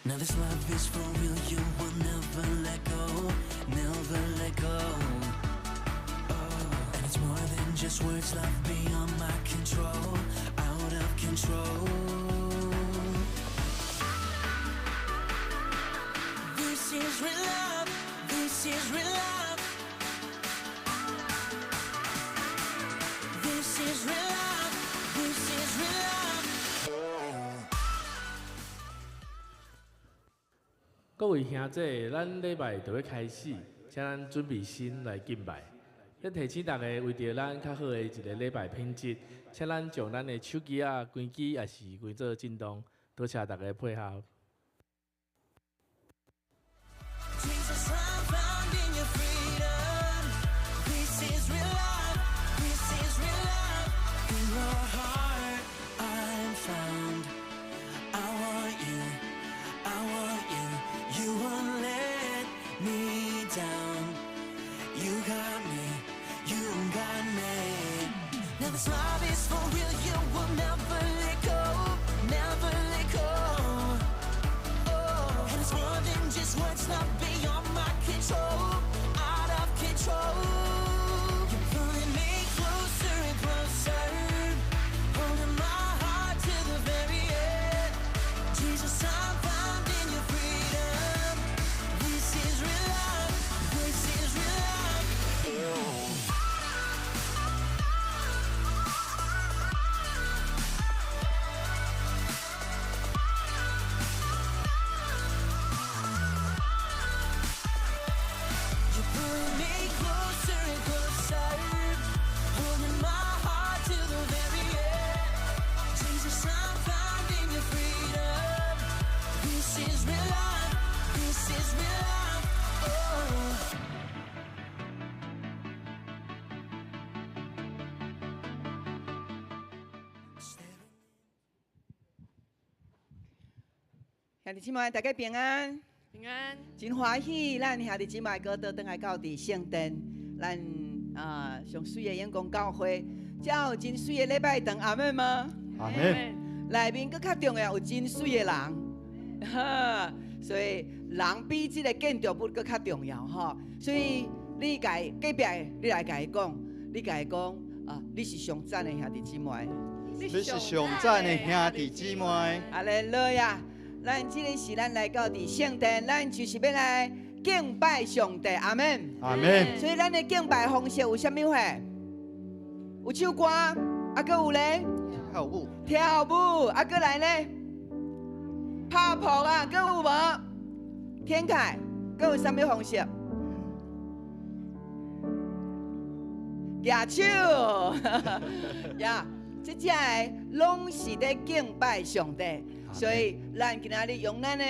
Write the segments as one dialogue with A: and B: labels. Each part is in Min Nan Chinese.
A: Now this love is for real, you will never let go, never let go. Oh, and it's more than just words, love beyond my control, out of control. This is real love, this is real love. This is real love, this is real love.
B: 各位兄姐，咱禮拜就欲開始，請咱準備心來敬拜。咧提醒大家，為著咱較好的一个禮拜品質，請咱將咱的手機仔關機，抑是關做震動。多謝大家配合。
A: Jesus, I'm found in your freedom. This is real love. This is real love. In your heart, I'm found. I want you. I want you. You won't let me down. You got me. You got me. Now this love is for real. You will never let go. Never let go. Oh, and it's more than just words, love beyond my control, out of control. You're pulling me closer and closer, holding my heart to the very end. Jesus, I'm found in your freedom. This is real love. This is real love. You're pulling me closer and closer, holding my heart to the very end. Jesus, I'm found in your freedom. This is real love. This is real love. Oh.
C: 兄弟姊妹，大家平安。
D: 平安。
C: 真歡喜，咱兄弟姊妹閣倒轉來到佇聖殿，咱啊上媠的永光教會，遮有真媠的禮拜堂，阿們嗎？
E: 阿們。
C: 內面閣較重要有真媠的人，哈，所以人比這个建築物閣較重要吼。所以你共隔壁，你來共伊講，你共伊講啊，你是上讚的兄弟姊妹。
E: 你是上讚的兄弟姊妹。
C: 哈利路亞！咱這个時咱來到佇聖殿，咱就是欲來敬拜上帝，阿們。
E: 阿們。
C: 所以咱的敬拜方式有啥物貨？有唱歌，啊，閣有咧？
E: 跳舞。
C: 跳舞，啊，閣來咧？拍噗啊，閣有無？天凱，閣有啥物方式？舉手，呀，這這个攏是咧敬拜上帝。所以，咱今仔日用咱的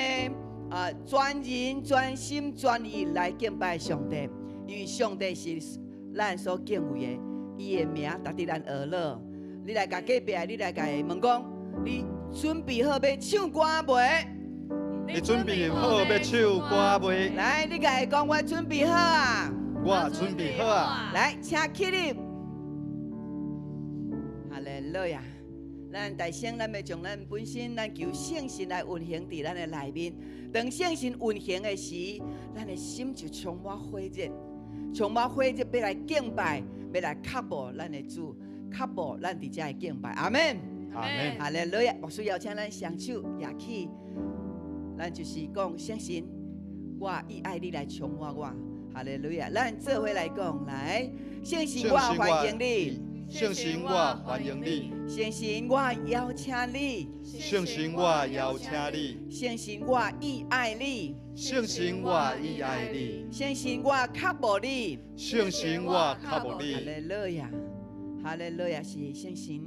C: 啊全人、全心、全意來敬拜上帝，因為上帝是咱所敬畏的，伊的名值得咱學樂。你來共隔壁，你來共伊問講，你準備好欲唱歌未？
E: 你準備好欲唱歌未？
C: 來，你共伊講，我準備好啊！
E: 我準備好啊！
C: 來，請起立。哈利路亞！咱大聲，咱欲將咱本身，咱求聖神來運行佇咱的內面。當聖神運行的時，咱的心就充滿火熱，充滿火熱，欲來敬拜，欲來渴慕咱的主，渴慕咱佇遮的敬拜。阿們，
E: 阿們。
C: 哈利路亞！牧師邀請咱雙手舉起，咱就是講聖神，我意愛你來充滿我。哈利路亞！咱做伙來講，來，聖神，我歡迎你。
E: 聖神，我歡迎你。
C: 聖神，我邀請你。
E: 聖神，我邀請你。
C: 聖神，我意愛你。
E: 聖神，我意愛你。
C: 聖神，我渴慕你。
E: 聖神，我渴慕你。
C: 哈利路亞，哈利路亞，是聖神，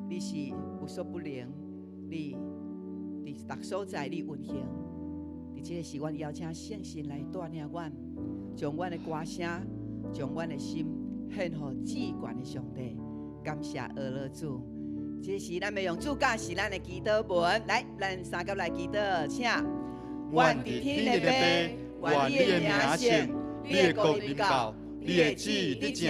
C: 你是無所不能，你佇逐所在你運行。佇這个時，阮邀請聖神來帶領阮，將阮的歌聲，將阮的心獻予至懸的上帝。感謝阿樂主。這時，咱欲用主教示咱的祈禱文，來，咱三甲來祈禱，請。
E: 願佇天的父，願你的名聖，你的國臨到，你的旨意得成，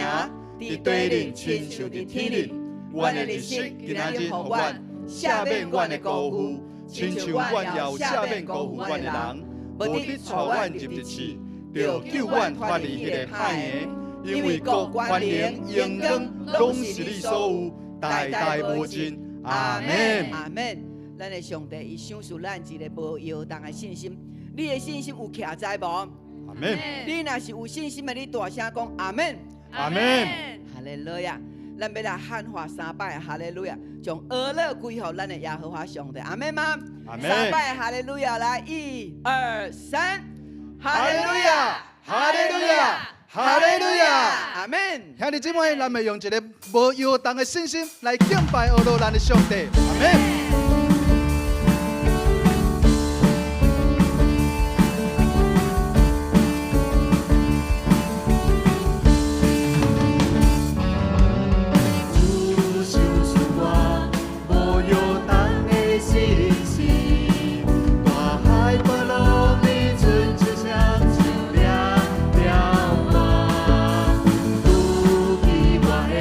E: 佇地裡親像佇天裡。阮的日食今仔日予阮，赦免阮的辜負，親像阮也有赦免辜負阮的人，無得帶阮入日試，著救阮脫離彼个歹的。因為國、權能、榮光，攏是你所有，代代無盡。阿門。
C: 阿門。咱的上帝伊賞賜咱一个無搖動的信心。你的信心有徛在無？
E: 阿門。
C: 你若是有信心的，你大聲講阿門。
E: 阿門。
C: 哈利路亞！咱欲來喊話三擺，哈利路亞，將呵咾歸予咱的耶和華上帝。阿門嗎？
E: 阿門。
C: 三擺哈利路亞，來，一二三，
E: 哈利路亞，哈利路亞，哈利路亞，
C: 阿門。
E: 兄弟姊妹，咱欲用一个無搖動的信心來敬拜呵咾咱的上帝。阿門。
A: 主賞賜我無搖動的信心，大海波浪你伸一雙手掠了我，除去我的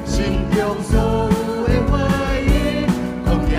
A: 心中所有的懷疑，曠野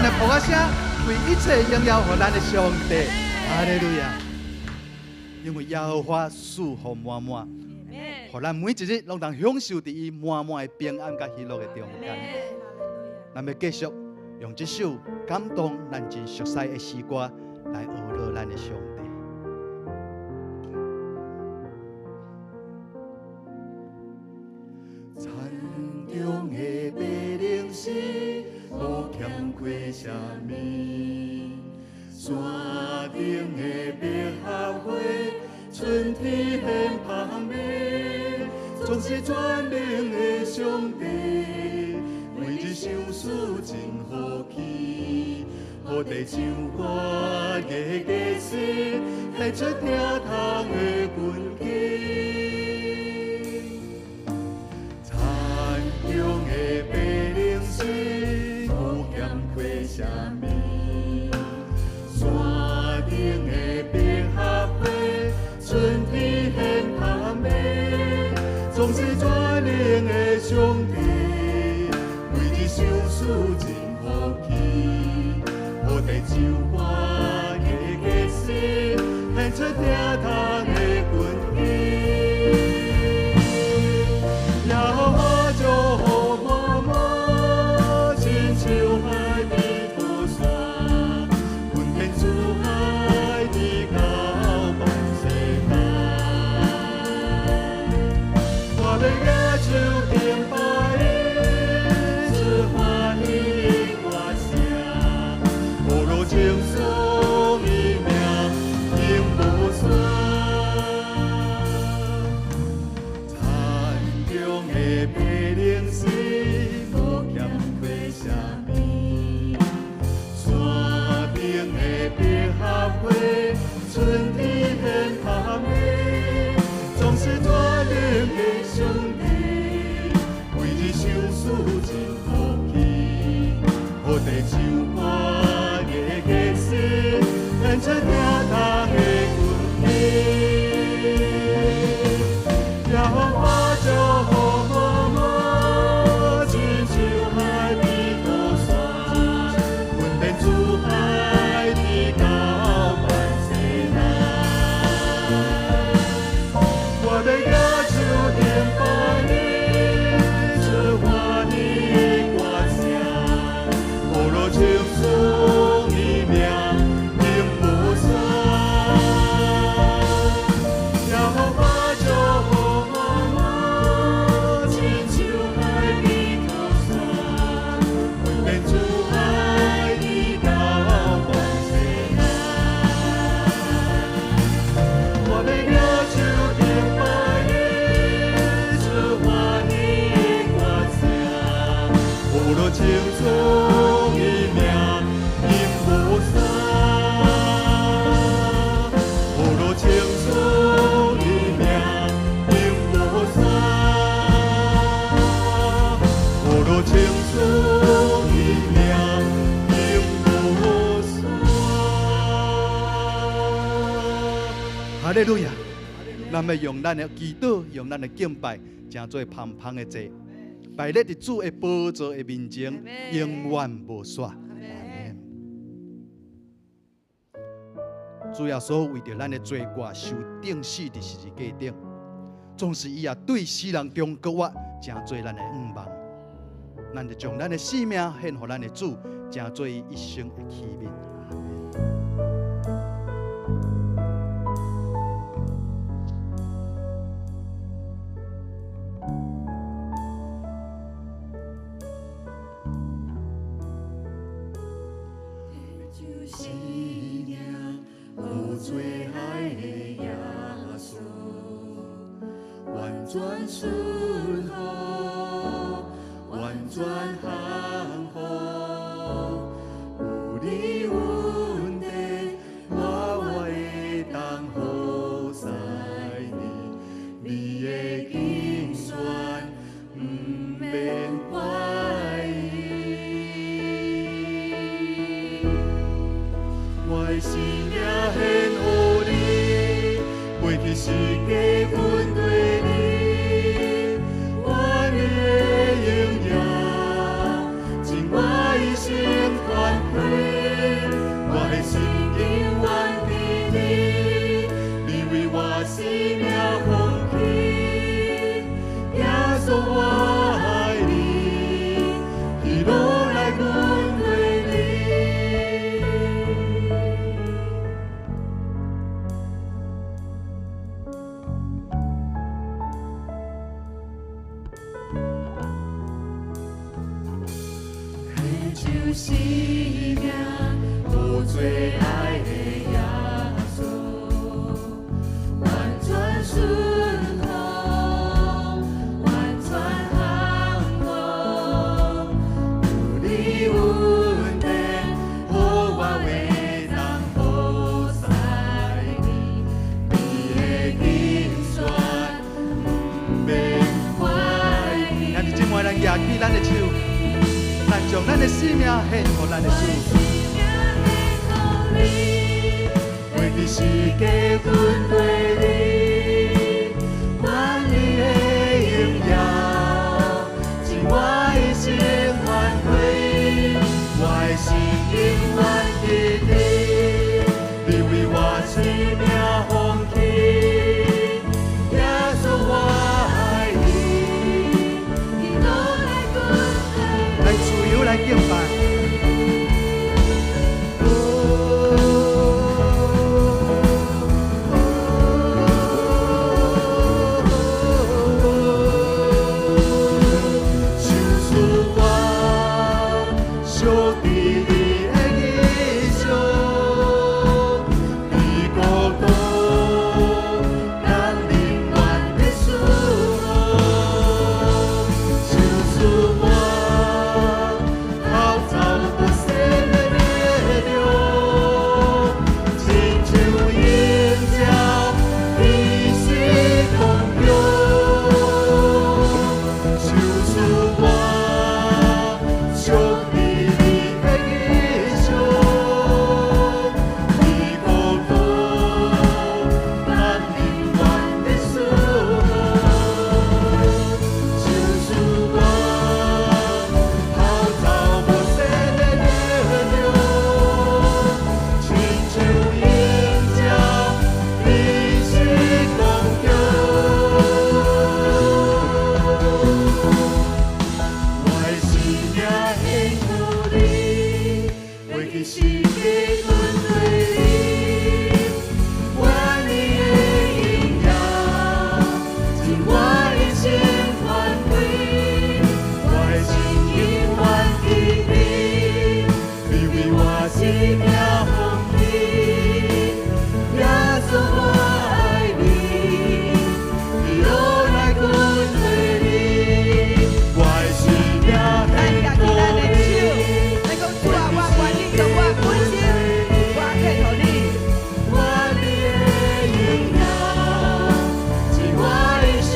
E: 咱的噗仔聲，為一切榮耀予咱的上帝。哈利路亞！因為耶和華賜福滿滿，予咱每一日攏通享受佇伊滿滿的平安佮喜樂的中間。咱欲繼續用這首感動咱真熟悉的詩歌來呵咾咱的上帝。田中的白靈絲，無欠缺啥物；山頂的百合花，春天現芳味。總是全能的上帝，每日賞賜真福氣，予地上花的果實，獻出疼痛的根基。田中的白靈絲，無欠缺啥物；山頂的百合花，春天現芳味。總是全能的上帝，每日賞賜真福氣，予地上花的果實，獻出疼痛的根基。耶和華祝福滿滿，親像海的土沙，雲天珠海的高萬世代。我欲舉手敬拜你，出歡喜的歌聲，呵咾稱頌伊名永無煞。田中的白靈絲，無欠缺啥物；山頂的百合花，春天現芳味。總是全能的上帝，每日賞賜真福氣，予地上花的果實，獻出疼痛的根基。耶和華祝福滿滿，親像海的土沙，雲天珠海的高萬世代。我欲舉手敬拜你，出歡喜的歌聲，呵咾稱頌伊名永無煞。耶和華祝福滿滿，親像海的土沙，雲天珠海的高萬世代。我欲舉手敬拜你，出歡喜的歌聲，呵咾稱頌伊名永無煞。呵咾稱頌伊名永無煞。呵咾稱頌伊名永無煞。哈利路亞！咱欲用咱的祈禱，用咱的敬拜，成做芳芳的祭，擺列佇主的寶座的面前，永遠無煞。阿們。主耶穌為著咱的罪過受釘死佇十字架頂，總是伊也對死人中復活，成做咱的向望。咱就將咱的性命獻予咱的主，成做伊一生的器皿。阿們。就是行无罪海的耶穌，完全順服，完全降服。有你恩典，我會當服侍你，你的敬選毋免懷疑。我的生命獻予你，過去是過跟隨你，願你的榮耀，盡我一生傳開。
A: 生命，予最愛的耶穌，完全順服，完全降服，有你恩典，予我會當服侍你，你的揀選，毋免懷疑。
E: 兄弟姊妹，咱舉起咱的手，咱將咱的生命獻予咱的主。
A: 袂記時間跟隨你，願你的榮耀，盡我一生歡喜，我的心永遠記得，你為我生命奉獻，耶穌我愛你，一路來跟隨。
E: 來自由來敬拜。
A: 求赐我小弟你的异象，你国度降临阮的赐福，求赐我逃走无限的力量，亲像鹰鸟飞时空中。求赐我小弟你的异象，你国度降临阮的赐福，求赐我逃走无限的力量，亲像鹰鸟飞时空中。我的生命献予你，袂記時間跟隨你，願你的榮耀，盡我一生歡喜，我的心永遠記得，你為我生命奉獻，耶穌我愛你，一路來跟隨你，我的生命
C: 咱舉起咱的手，咱講主啊，我願意將我本身，我獻予你。
A: 願你的榮耀，盡我一生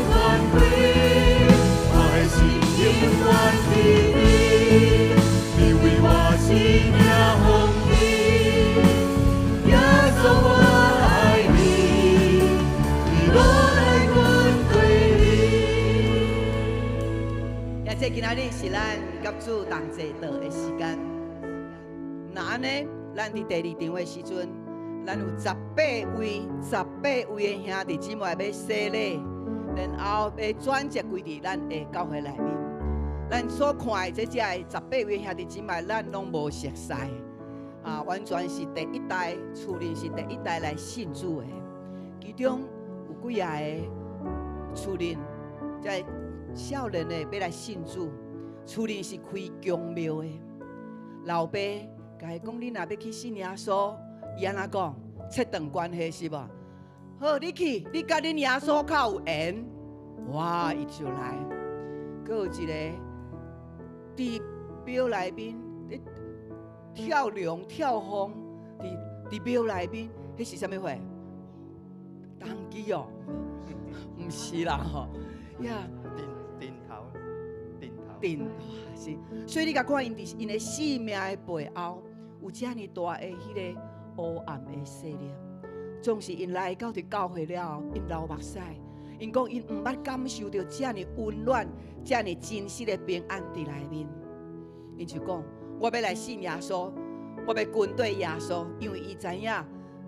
A: 歡喜，我的心永遠記得，你為我生命奉獻，耶穌我愛你，一路來跟隨你。
C: 也這今仔日是咱佮主同齊禱的時間。若按呢，咱佇第二場的時陣，咱有十八位、十八位的兄弟姊妹欲洗禮，然後欲轉籍歸佇咱的教會內面。咱所看的這遮的十八位兄弟姊妹，咱攏無熟似，啊，完全是第一代，厝裡是第一代來信主的。其中有幾仔个厝裡，這少年的欲來信主，厝裡是開宮廟的，老爸共伊講：你若欲去信耶穌，伊按怎講？切斷關係是無？好，你去，你佮恁耶穌較有緣，哇，伊就來。閣有一個佇廟內面咧跳龍跳鳳，佇廟內面，彼是啥物貨？童乩哦，毋是啦吼，呀。
E: 陣陣頭，陣頭。
C: 陣是，所以你共看𪜶佇𪜶的生命的背後，有遮爾大的彼个黑暗的勢力。總是𪜶來到佇教會了後，𪜶流目屎，𪜶講𪜶毋捌感受著遮爾溫暖、遮爾真實的平安佇內面。𪜶就講：我欲來信耶穌，我欲跟綴耶穌，因為伊知影，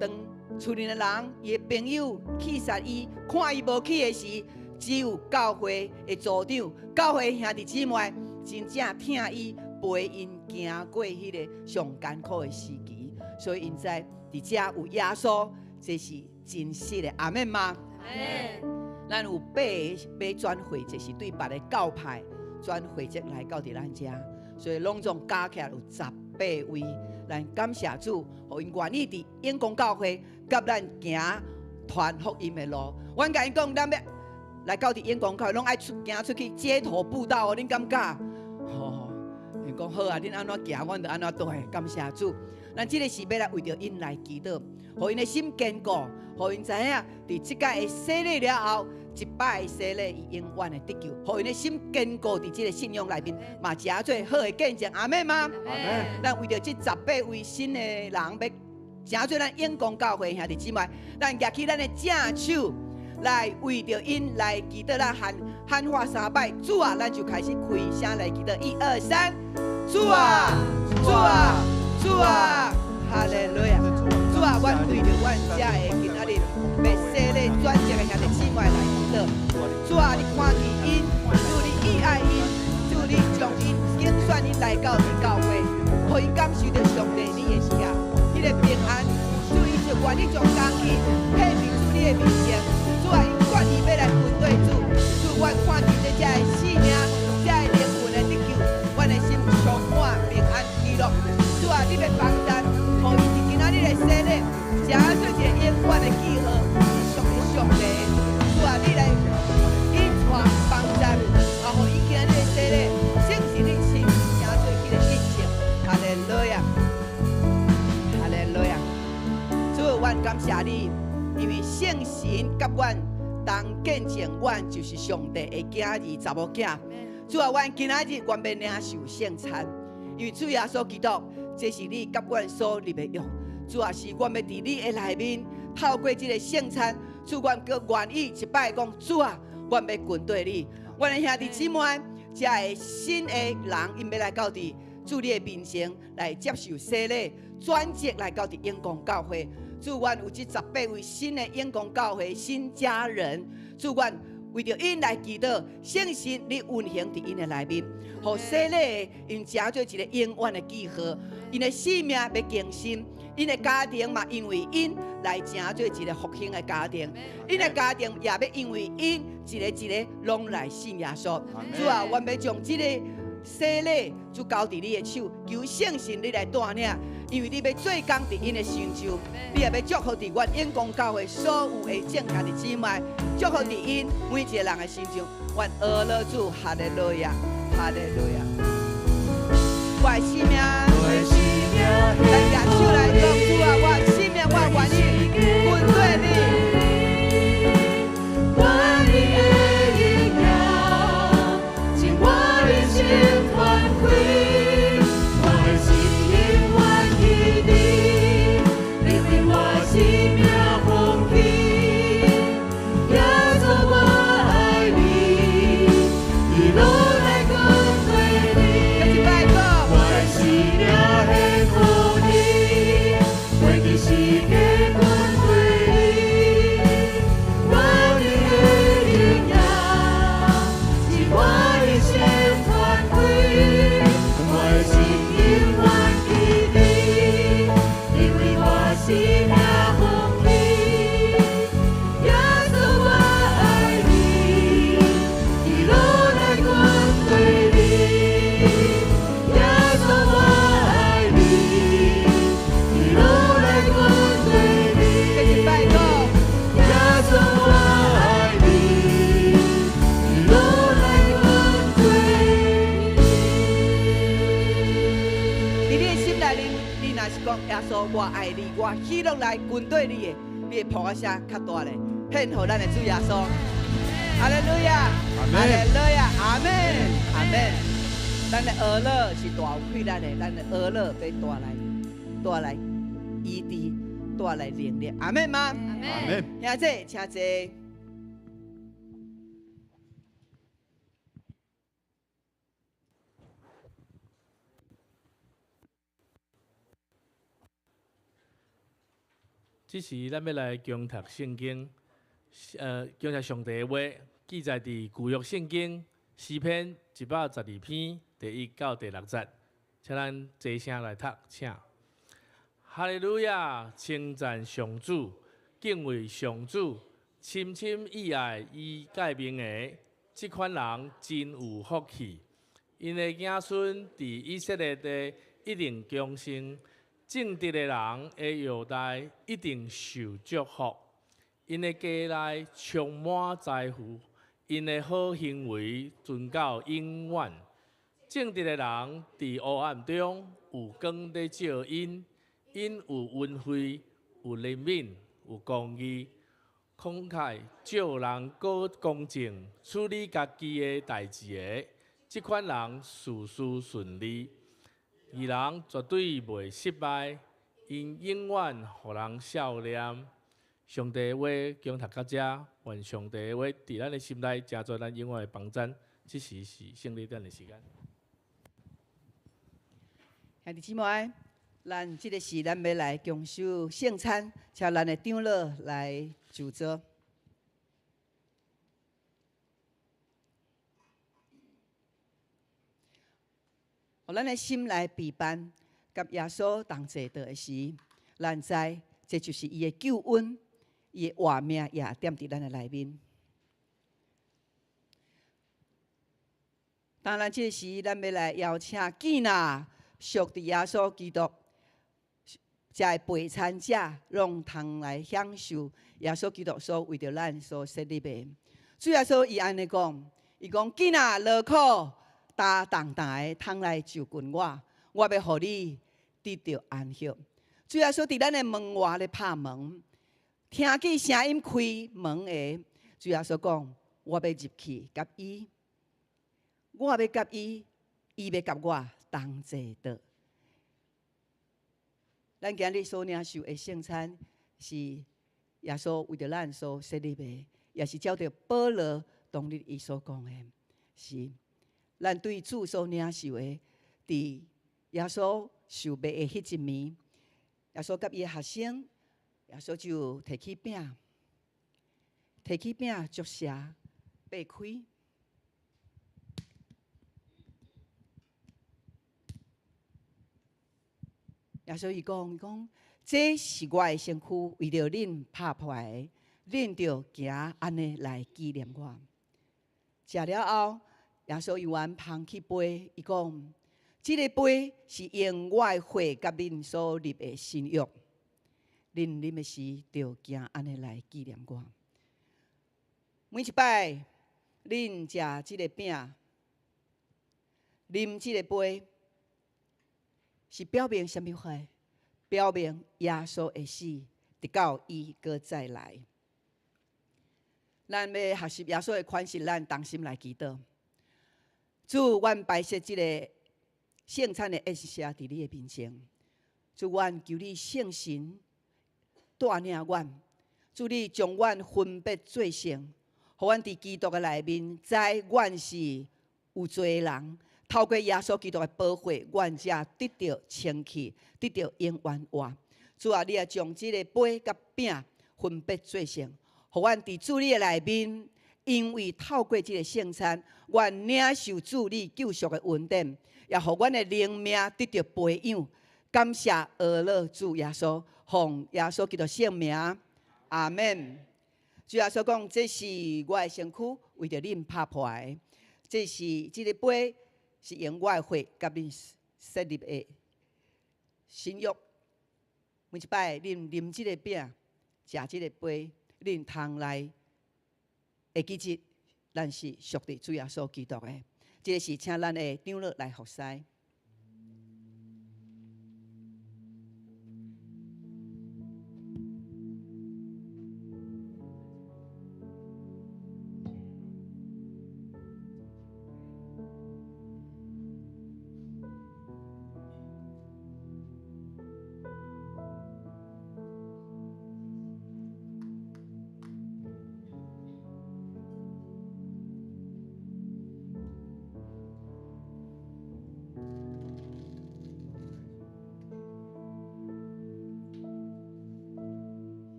C: 當厝裡的人、伊的朋友棄殺伊、看伊無起的時，只有教會的組長、教會兄弟姊妹真正疼伊，陪𪜶行過彼个上艱苦的時期，所以𪜶知佇遮有耶穌，這是真實的。阿們嗎？咱有八个欲轉會籍，是對別个教派轉會籍來到佇咱遮，所以攏總加起來有十八位。咱感謝主，予𪜶願意佇永光教會佮咱行傳福音的路。阮共𪜶講，咱欲來到佇永光教會，攏愛出行出去街頭佈道哦，恁敢敢？吼，𪜶講好啊，恁按怎行，阮就按怎綴。感謝主，咱這个是欲來為著𪜶來祈禱，予𪜶的心堅固，予𪜶知影佇這擺的洗禮了後，一擺的洗禮，伊永遠會得救，予𪜶的心堅固佇這个信仰內面，嘛誠做好的見證。阿們嗎？
E: 阿們。
C: 咱為著這十八位新的人，欲成做咱永光教會兄弟姊妹，咱舉起咱的正手來為著𪜶來祈禱，咱喊喊話三擺，主啊，咱就開始開聲來祈禱，一二三，主啊，主啊，主啊，哈利路亞，主啊，阮為著阮遮的今仔日欲洗禮轉職的兄弟姊妹來祈禱，主啊，你看見𪜶，主你意愛𪜶，主你將𪜶揀選𪜶來到佇教會，予𪜶感受著上帝你的疼，彼个平安，主伊就願意將家己獻佇主你的面前，主啊，𪜶決意欲來跟隨主，主，阮看見這遮的生命，遮的靈魂的得救，阮的心充滿平安喜樂。主啊，你欲幫贊，予𪜶佇今仔日的洗禮，成做一個永遠的記號，是屬於上帝的。主啊，你來引帶幫贊，啊，予𪜶今仔日的洗禮，聖神你親自成做彼个印證。哈利路亞，哈利路亞。主，阮感謝你，因為聖神佮阮同見證，阮就是上帝的囝兒、查某囝。主啊，阮今仔日願欲領受聖餐，因為主耶穌基督，這是你佮阮所立的約。主啊，是阮欲佇你的內面，透過這个聖餐，主，阮閣願意一擺講，主啊，阮欲跟隨你。阮的兄弟姊妹，遮的新的人，𪜶欲來到佇主你的面前來接受洗禮，轉職來到佇永光教會。主，阮有這十八位新的永光教會新家人，主，阮為著𪜶來祈禱，聖神你運行佇𪜶的內面，予洗禮的𪜶成做一个永遠的記號，𪜶的生命欲更新，𪜶的家庭嘛因為𪜶來成做一个復興的家庭，𪜶的家庭也欲因為𪜶一个一个攏來信耶穌。主啊，阮欲將這个洗禮主交佇你的手，求聖神你來帶領，因為你欲做工佇𪜶的身上，你也欲祝福佇阮永光教會所有的眾兄弟姊妹，祝福佇𪜶每一个人的身上。阮阿樂主，哈利路亞，哈利路亞。我的生命，咱舉手來講，主啊，我的生命，我願意跟隨你。
A: 願你的榮耀進我的心團開，我的心永遠記你，你為我生命奉獻，耶穌我愛你，一路來跟隨你。
C: 閣一擺講，
A: 我的生命獻予你，活佇世界跟隨你，願你的榮耀進我的心團開，我的心永遠記你，你為我生命奉獻，耶穌我愛你，一路來跟隨你，耶穌我愛你，一路來跟隨你。
C: 閣一擺講，
A: 耶穌我愛你，一路來跟隨你。
C: 佇你的心內面，你若是講耶穌，我愛你，我喜樂來跟隨你的，你的噗仔聲較大咧，獻予咱的主耶穌。哈利路亞，哈利路亞，阿們，阿們。咱的阿樂是大有氣力的，咱的阿樂欲帶來帶來醫治，帶來能力，阿們嗎？
E: 阿們。
C: 兄弟，請坐。
B: 這時，咱欲來恭讀聖經，恭讀上帝的話，記載佇舊約聖經詩篇112篇第一到第六節，請咱齊聲來讀，請。哈利路亞，稱讚上主，敬畏上主，深深意愛伊誡命的，這款人真有福氣。𪜶的子孫佇以色列地一定強盛，正直的人的後代一定受祝福。𪜶的家內充滿財富，𪜶的好行為存到永遠。正直的人佇黑暗中有光咧照𪜶，𪜶有恩惠，有憐憫，有公義，慷慨借人閣公正，處理家己的代誌的，這款人事事順利，義人絕對袂失敗，𪜶永遠予人笑臉。上帝的話恭讀到這，願上帝的話佇咱的心內，成做咱永遠的幫贊。這時是聖禮典的時間。
C: 兄弟姊妹，咱這个時咱欲來共守聖餐，請咱的長老來就座。予咱的心來備辦，佮耶穌同齊桌的時，咱知這就是伊的救恩，伊的活命也踮佇咱的內面。當咱這時，咱欲來邀請囝仔屬佇耶穌基督，遮的陪餐者，攏通來享受耶穌基督所為著咱所設立的。主耶穌伊按呢講，伊講囝仔勞苦擔重擔的，通來就近我，我欲予你得著安息。主耶穌佇咱的門外咧拍門，聽見聲音開門的，主耶穌講，我欲入去佮伊，我欲佮伊，伊欲佮我同齊桌。咱今日所領受的聖餐，是耶穌為著咱所設立的，也是照著保羅當日伊所講的，是咱對主所領受的。佇耶穌受賣的彼一暝，耶穌佮伊的學生，耶穌就提起餅，提起餅，祝謝，擘開。耶穌伊講，伊講，這是我的身軀，為著恁拍破的，恁著行按呢來紀念我。食了後，耶穌猶原捧起杯，伊講：這个杯是用我的血佮恁所立的新約，恁啉的時，著行按呢來紀念我。每一擺，恁食這个餅，啉這个杯，是表明啥物話？表明耶穌的死，直到伊閣再來。咱欲學習耶穌的款式，咱同心來祈禱。主，阮擺設這个聖餐的宴席佇你的面前。主，阮求你聖神帶領阮，主你將阮分別做聖，予阮佇基督的內面知阮是有罪的人。透過耶穌基督的寶血，阮才得著清氣，得著永遠活。主啊，你也將這个杯佮餅分別做聖，予阮佇主你的內面，因為透過這个聖餐，阮領受主你救贖的恩典，也予阮的靈命得著培養。感謝阿樂主耶穌，奉耶穌基督聖名，阿們。主耶穌講：這是我的身軀，為著恁拍破的。這是這个杯，是用我的血佮恁設立的新約。每一擺恁啉這个餅，食這个杯，恁通來會記得，咱是屬佇主耶穌基督的。這个是請咱的長老來服侍。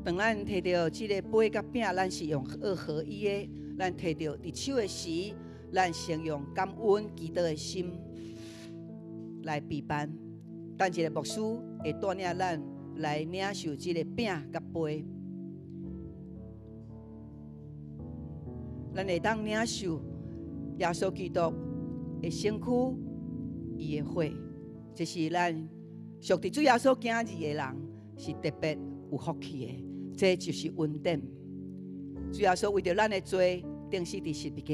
C: 當咱提著這个杯佮餅，咱是用二合一的。咱提著佇手的時，咱先用感恩祈禱的心來備辦。等一下牧師會帶領咱來領受這个餅佮杯。咱會當領受耶穌基督的身軀，伊的血，這是咱屬佇主耶穌囝兒的人是特別有福氣的，這就是恩典。主耶穌為著咱的罪釘死佇十字架，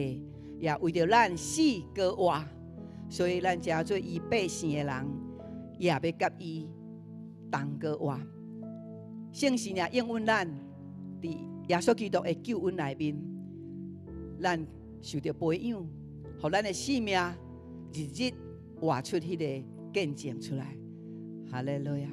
C: 也為著咱死閣活，所以咱成做伊百姓的人，也欲佮伊同閣活。聖神也應允咱，佇耶穌基督的救恩內面，咱受著培養，予咱的生命日日活出彼个見證出來。哈利路亞。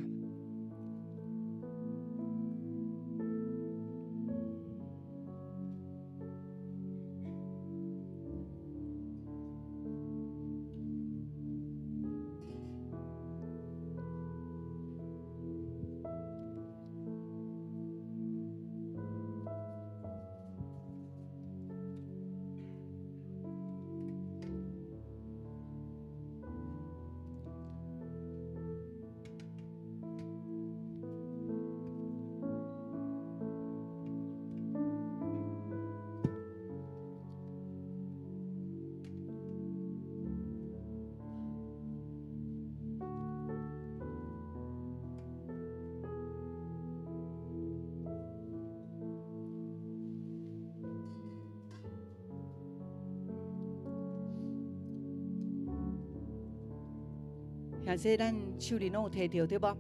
C: 兄弟，咱手裡攏有提著對無？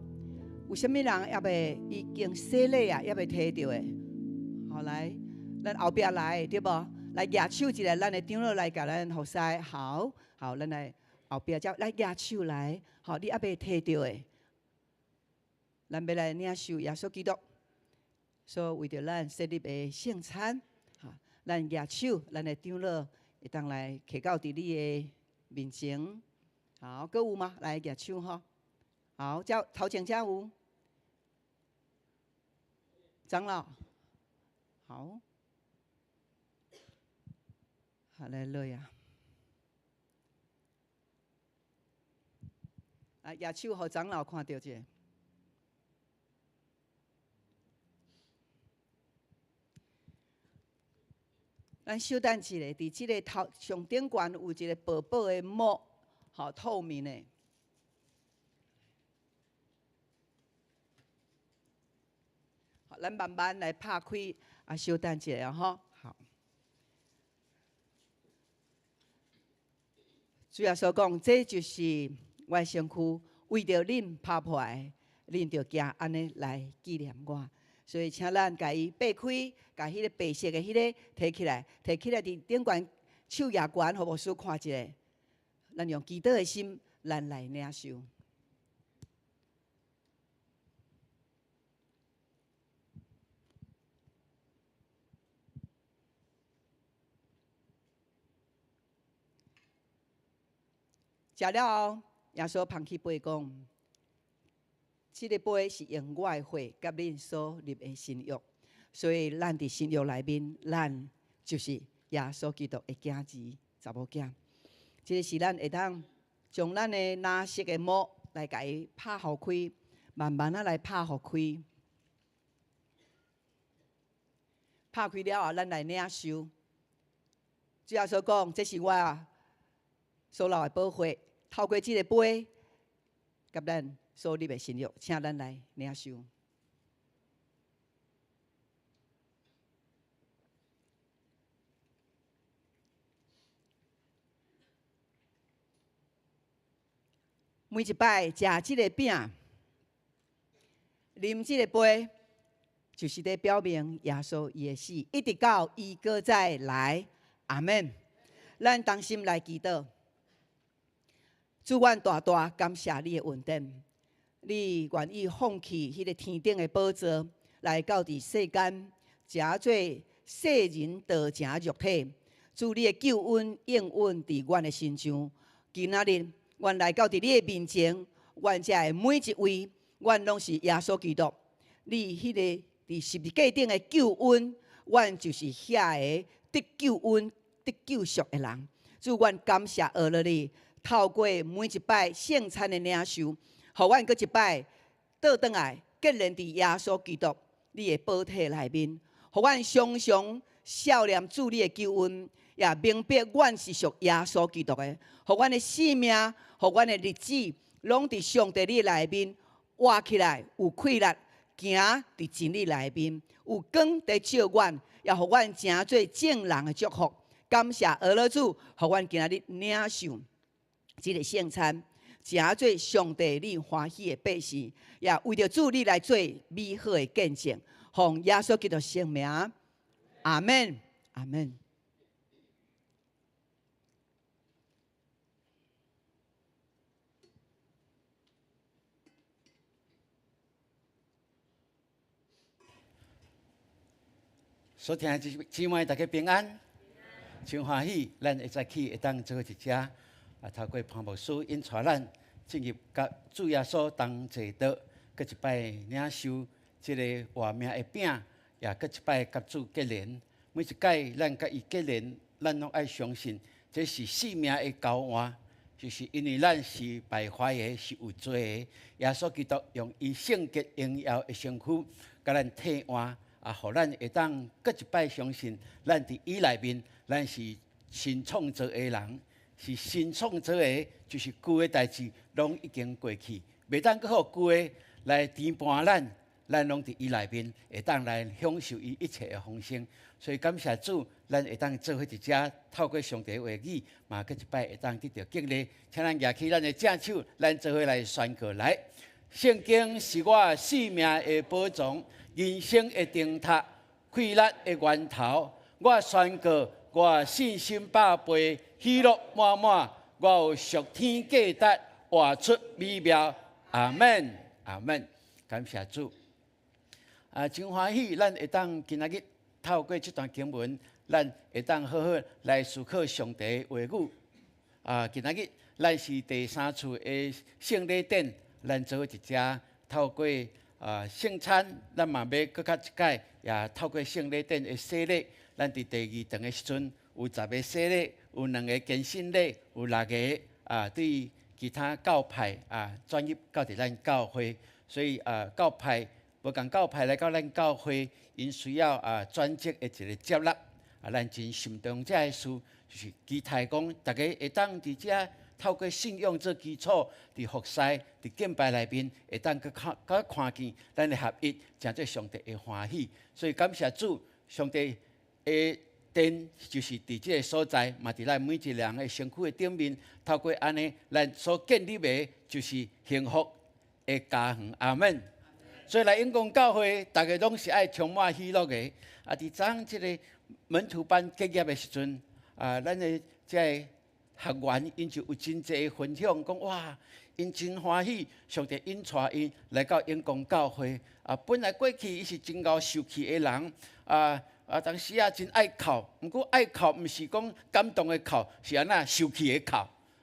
C: 有啥物人猶未已經洗禮啊，猶未提著的？好來，咱後壁來對無？來舉手一下，咱的長老來共咱服侍。好，好，咱來後壁才來舉手來。好，你猶未提著的，咱欲來領受耶穌基督所為著咱設立的聖餐。好，咱舉手，咱的長老會當來徛到佇你的面前。好，閣有嗎？來舉手吼。好，這頭前遮有長老。好，哈利路亞。啊，舉手予長老看著者。咱稍等一下，佇這个頭上頂懸有一个薄薄的膜。好，透明的。好，咱慢慢來拍開，啊，稍等一下吼。好。主耶穌講，這就是我的身軀，為著恁拍破的，恁著行按呢來紀念我。所以，請咱共伊擘開，共彼个白色的彼个提起來，提起來佇頂懸手舉懸，予牧師看一下。咱用祈禱的心，咱來領受。食了後，耶穌捧起杯講：這个杯是用我的血佮恁所立的新約，所以咱佇新約內面，咱就是耶穌基督的囝兒、查某囝。這个是咱會當將咱的藍色的膜來共伊拍予開，慢慢仔來拍予開。拍開了後，咱來領受。主耶穌講：這是我所流的寶血，透過這个杯，佮咱所立的新約，請咱來領受。每一擺食這个餅，啉這个杯，就是咧表明耶穌伊的死，一直到伊閣再來。阿們。咱同心來祈禱，主，阮大大感謝你的恩典，你願意放棄彼个天頂的寶座，來到佇世間，成做世人道成肉體。主，你的救恩應允佇阮的身上。今仔日，阮來到佇你的面前，阮遮的每一位，阮攏是耶穌基督。你彼个佇十字架頂的救恩，阮就是遐个得救恩、得救贖的人。主，阮感謝阿勒你，透過每一擺聖餐的領受，予阮閣一擺倒轉來，建立佇耶穌基督你的寶體內面，予阮常常少年主你的救恩，也明白阮是屬耶穌基督的，予阮的性命，予阮的日子，攏佇上帝你內面活起來，有氣力行佇真理內面，有光佇照阮，也予阮成做眾人的祝福。感謝阿樂主，予阮今仔日領受這個聖餐，成做上帝你歡喜的百姓，也為著主你來做美好的見證。奉耶穌基督聖名，阿們，阿們。
D: 所聽的姊妹，大家平安，真歡喜，咱會早起會當做伙佇遮，啊，透過潘牧師𪜶帶咱進入佮主耶穌同齊桌，閣一擺領受這个活命的餅，也閣一擺佮主結連。每一擺咱佮伊結連，咱攏愛相信，這是性命的交換，就是因為咱是敗壞的，是有罪的。耶穌基督用伊聖潔榮耀的身軀，共咱替換。啊，予咱會當閣一擺相信，咱佇伊內面，咱是新創造的人，是新創造的，就是舊的代誌攏已經過去，袂當閣予舊的來牽絆咱，咱攏佇伊內面會當來享受伊一切的豐盛。所以感謝主，咱會當做伙佇遮，透過上帝話語，嘛閣一擺會當得著激勵。請咱舉起咱的正手，咱做伙來宣告來。聖經是我性命的寶藏。人生的燈塔，氣力的源頭。我宣告，我信心百倍，喜樂滿滿。我有屬天價值，活出美妙。阿們，阿們，感謝主。啊，真歡喜，咱會當今仔日透過這段經文，咱會當好好來思考上帝的話語。啊，今仔日咱是第三次的聖禮典，咱做伙佇遮透過。啊，聖餐咱嘛欲閣較一擺，也透過聖禮典的洗禮，咱佇第二堂的時陣有十个洗禮，有兩个堅信禮，有六个啊，對其他教派啊轉入到佇咱教會，所以啊教派無仝教派來到咱教會，𪜶需要啊轉職的一个接納，啊，咱真心重這个事，就是期待講逐家會當佇遮。透過信仰做基礎，佇服侍、佇敬拜內面，會當閣看、閣看見咱的合一，成做上帝的歡喜。所以感謝主，上帝的殿就是佇這个所在，嘛佇咱每一个人的身軀的頂面。透過按呢，咱所建立的，就是幸福的家園。阿們。所以來永光教會，逐家攏是愛充滿喜樂的。啊，佇昨昏這个門徒班結業的時陣，啊，咱的這个。學員𪜶就有真濟分享，講哇，𪜶真歡喜，上帝引帶𪜶來到永光教會。啊，本來過去伊是真𠢕受氣的人，啊啊，當時啊真愛哭，毋過愛哭毋是講感動的哭，是按怎受氣的哭。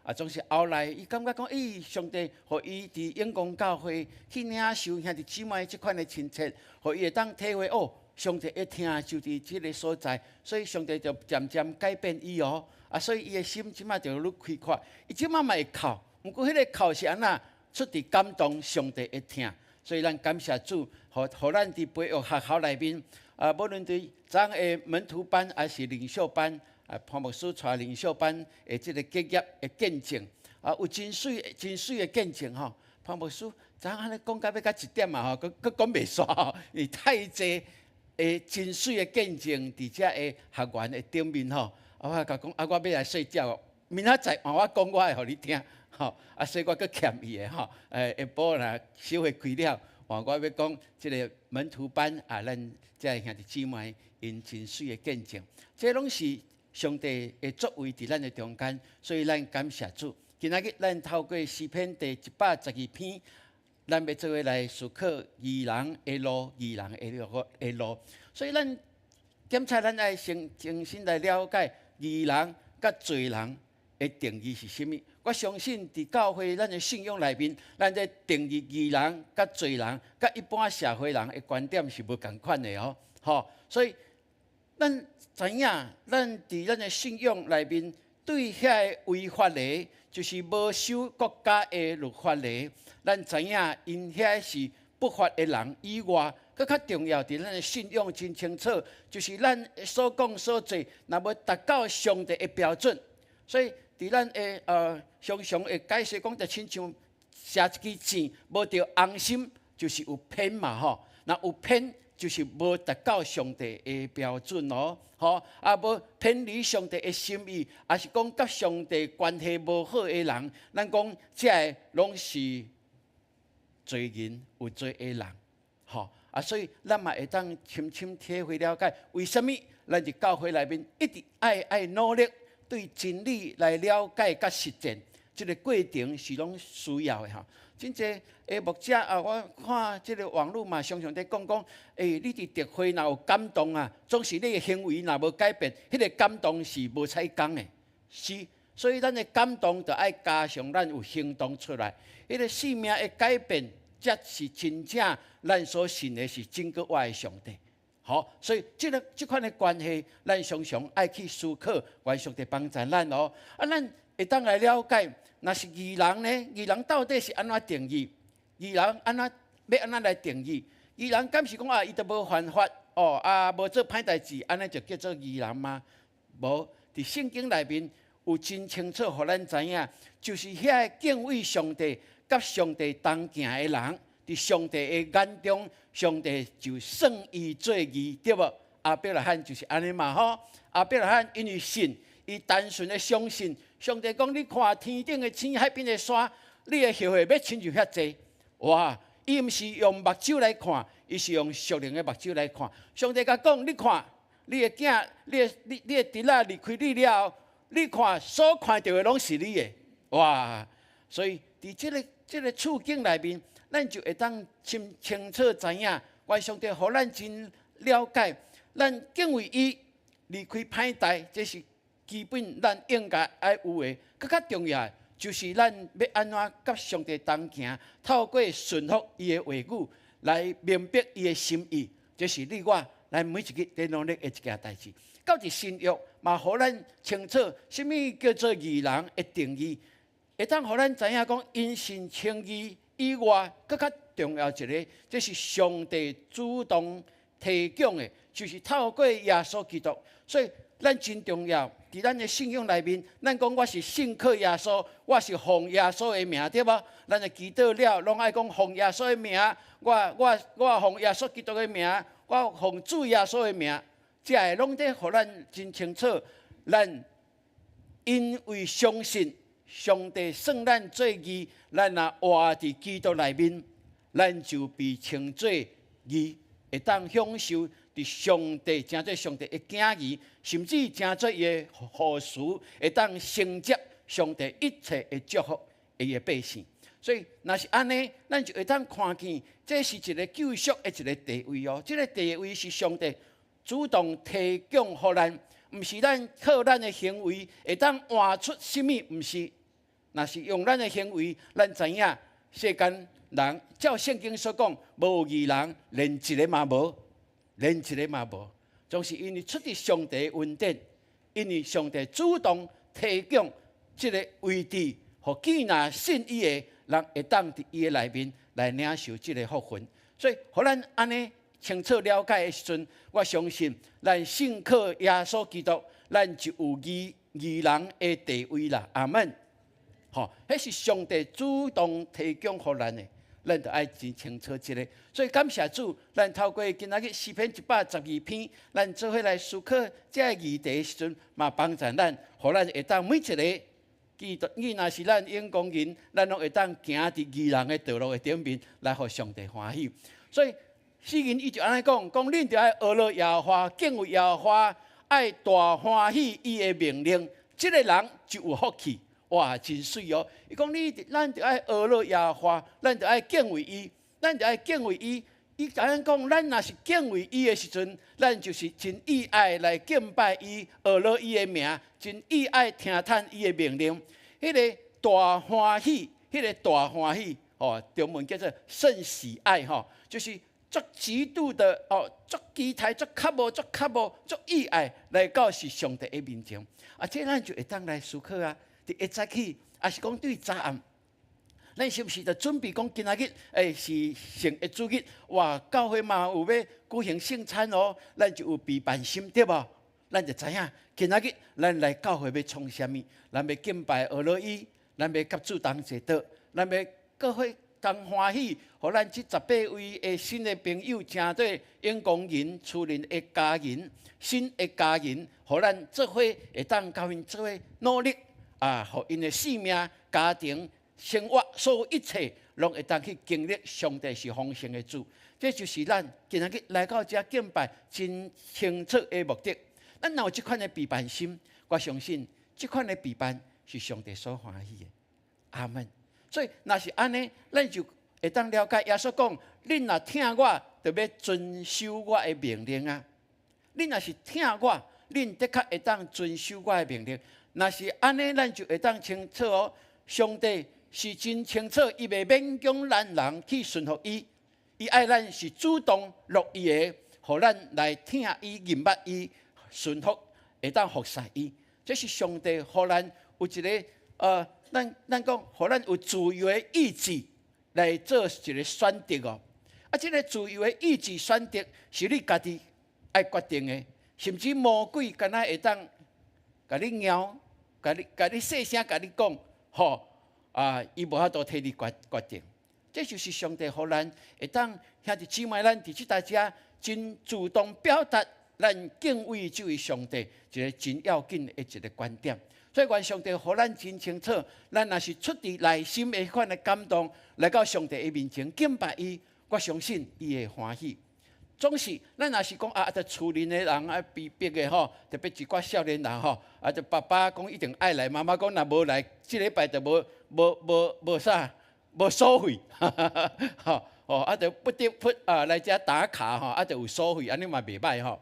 D: 啊，總是後來伊感覺講，咦，上帝予伊佇永光教會去領受兄弟姊妹這款的親切，予伊會當體會哦，上帝的疼就佇這个所在，所以上帝就漸漸改變伊哦。啊，所以伊的心這馬就愈開闊。伊這馬嘛會哭，毋過彼个哭是按怎出佇感動上帝的疼。所以咱感謝主，予予咱佇培育學校內面，啊，無論對昨昏的門徒班還是領袖班，啊，潘牧師帶領袖班的這个結業的見證，啊，有真媠真媠的見證吼。潘牧師昨昏按呢講到欲到一點啊吼，閣閣講袂煞吼，因為太濟的真媠的見證佇遮的學員的頂面吼。啊，我共講，啊，我欲來睡覺，明仔載換我講，我會予你聽，吼。啊，所以我閣欠伊的吼。下晡若小會開了，換我欲講這个門徒班啊，咱這个兄弟姊妹𪜶真媠的見證，這攏是上帝的作為佇咱的中間，所以咱感謝主。今仔日咱透過詩篇第112篇，咱欲做伙來思考義人的路，義人的路的路。所以咱檢查，咱愛先重新來了解。義人佮罪人的定義是啥物？我相信佇教會咱的信仰內面，咱咧定義義人佮罪人，佮一般社會人的觀點是無仝款的哦。吼，所以咱知影，咱佇咱的信仰內面，對遐个違法的，就是無守國家的律法的，咱知影𪜶遐是不法的人以外，閣較重要，佇咱的信仰真清楚，就是咱所講所做，若無達到上帝的標準，所以佇咱的常常會解釋講，就親像射一支箭，無著紅心，就是有偏嘛吼。若有偏，就是無達到上帝的標準哦，吼啊無偏離上帝的心意，抑是講佮上帝關係無好的人，咱講這个攏是罪人有罪的人，吼啊，所以咱嘛會當深深體會了解，為啥物咱佇教會內面一直愛努力對真理來了解佮實踐，這个過程是攏需要的吼。真濟的牧者啊，我看這个網路嘛，常常佇講講，你佇特會若有感動啊，總是你的行為若無改變，彼个感動是無彩工的，是。所以咱的感動著愛加上咱有行動出來，彼个生命的改變，才是真正咱所信的是真閣活的上帝。好，所以這个這款的關係，咱常常愛去思考，願上帝幫助咱哦。啊，咱會當來了解，若是義人呢？義人到底是按怎定義？義人按怎欲按怎來定義？義人敢是講啊，伊都無犯法哦，啊，無做歹代誌，按呢就叫做義人嗎？無，佇聖經內面有真清楚，予咱知影，就是遐個敬畏上帝、佮上帝同行的人，佇上帝的眼中，上帝就算伊做義，對無？亞伯拉罕就是按呢嘛吼。亞伯拉罕因為信，伊單純的相信。上帝講：你看天頂的星，海邊的沙，你的後裔欲親像遐濟。哇！伊毋是用目睭來看，伊是用屬靈的目睭來看。上帝共講：你看，你的囝，你的你你的侄仔離開你了後，你看所看著的攏是你的。哇！所以佇這个處境內面，咱就會當清清楚知影，願上帝予咱真了解，咱敬畏伊，離開歹代，這是基本咱應該愛有的。閣較重要的，就是咱欲按怎佮上帝同行，透過順服伊的話語來明白伊的心意，這是你我咱每一日佇努力的一件代誌。到佇新約嘛，予咱清楚，啥物叫做義人的定義，會當予咱知影講，因信稱義以外，閣較重要一个，這是上帝主動提供的，就是透過耶穌基督。所以咱真重要，佇咱的信仰內面，咱講我是信靠耶穌，我是奉耶穌的名，對無？咱的祈禱了，攏愛講奉耶穌的名，我奉耶穌基督的名，我奉主耶穌的名，這个攏佇予咱真清楚，咱因為相信上帝算咱做義，咱若活佇基督內面，咱就被稱做義，會當享受佇上帝成做上帝的囝兒，甚至成做伊的後嗣，會當承接上帝一切的祝福伊的百姓。所以，若是按呢，咱就會當看見，這是一个救贖的一个地位哦。這个地位是上帝主動提供予咱，毋是咱靠咱的行為會當換出啥物，毋是。若是用咱的行為，咱知影世間人照聖經所講，無義人，連一个嘛無，連一个嘛無。總是因為出佇上帝的恩典，因為上帝主動提供這个位置，予既若信伊的人會當佇伊的內面來領受這个福分。所以，予咱按呢清楚了解的時陣，我相信咱信靠耶穌基督，咱就有義人的地位啦。阿門。吼，彼是上帝主動提供予咱的，咱著愛真清楚這个。所以感謝主，咱透過今仔日詩篇112篇，咱做伙來思考這个議題的時陣，嘛幫助咱，予咱會當每一个基督，你若是咱用工人，咱攏會當行佇義人的道路的頂面，來予上帝歡喜。所以詩人伊就按呢講，講恁著愛學樂耶和華，敬畏耶和華，愛大歡喜伊的命令，這个人就有福氣。哇，真媠哦！伊講你，咱著愛學樂耶和華，咱著愛敬畏伊，咱著愛敬畏伊。伊共咱講，咱若是敬畏伊的時陣，咱就是真意愛來敬拜伊，學樂伊的名，真意愛聽從伊的命令。彼个大歡喜，彼个大歡喜，哦，中文叫做甚喜愛，吼，就是足極度的哦，足期待、足渴慕、足渴慕、足意愛來到是上帝的面前。啊，這咱就會當來思考啊。佇一早起，抑是講對早暗，咱是毋是就準備講今仔日是聖的主日？哇，教會嘛有欲舉行聖餐哦，咱就有備辦心對無？咱就知影今仔日咱來教會欲創啥物？咱欲敬拜阿羅伊，咱欲佮主同齊桌，咱欲閣伙同歡喜，予咱這18位的新的朋友，成做永光人、厝鄰的家人、新的家人，予咱做伙會當佮𪜶做伙努力啊，予𪜶的性命、家庭、生活，所有一切，攏會當去經歷上帝是豐盛的主。這就是咱今仔日來到遮敬拜真清楚的目的。咱若有這款的備辦心，我相信這款的備辦是上帝所歡喜的。阿門。所以，若是按呢，咱就會當了解耶穌講：恁若疼我，就欲遵守我的命令啊！恁若是疼我，恁的確會當遵守我的命令。若是按呢，咱就會當清楚哦。上帝是真清楚，伊袂勉強咱人去順服伊，伊愛咱是主動樂意的，予咱來疼伊、認捌伊、順服，會當服侍伊。這是上帝予咱有一個咱講，予咱有自由的意志來做一個選擇哦。啊，這個自由的意志選擇是你家己愛決定的，甚至魔鬼敢若會當共你拗，共你細聲共你講，吼啊，伊無法度替你決定。這就是上帝予咱會當兄弟姊妹，咱佇這代遮真主動表達咱敬畏這位上帝一個真要緊的一個觀點。所以，願上帝予咱真清楚，咱若是出自內心的彼款的感動，來到上帝的面前敬拜伊，我相信伊會歡喜。總是咱若是講啊，佇厝裡的人啊，被逼的吼，特別一寡少年人吼，啊，就爸爸講一定愛來，媽媽講若無來，這禮拜就無啥無所費，吼哦，啊，就不得不啊來遮打卡吼，啊，就有所費，按呢嘛袂䆀吼。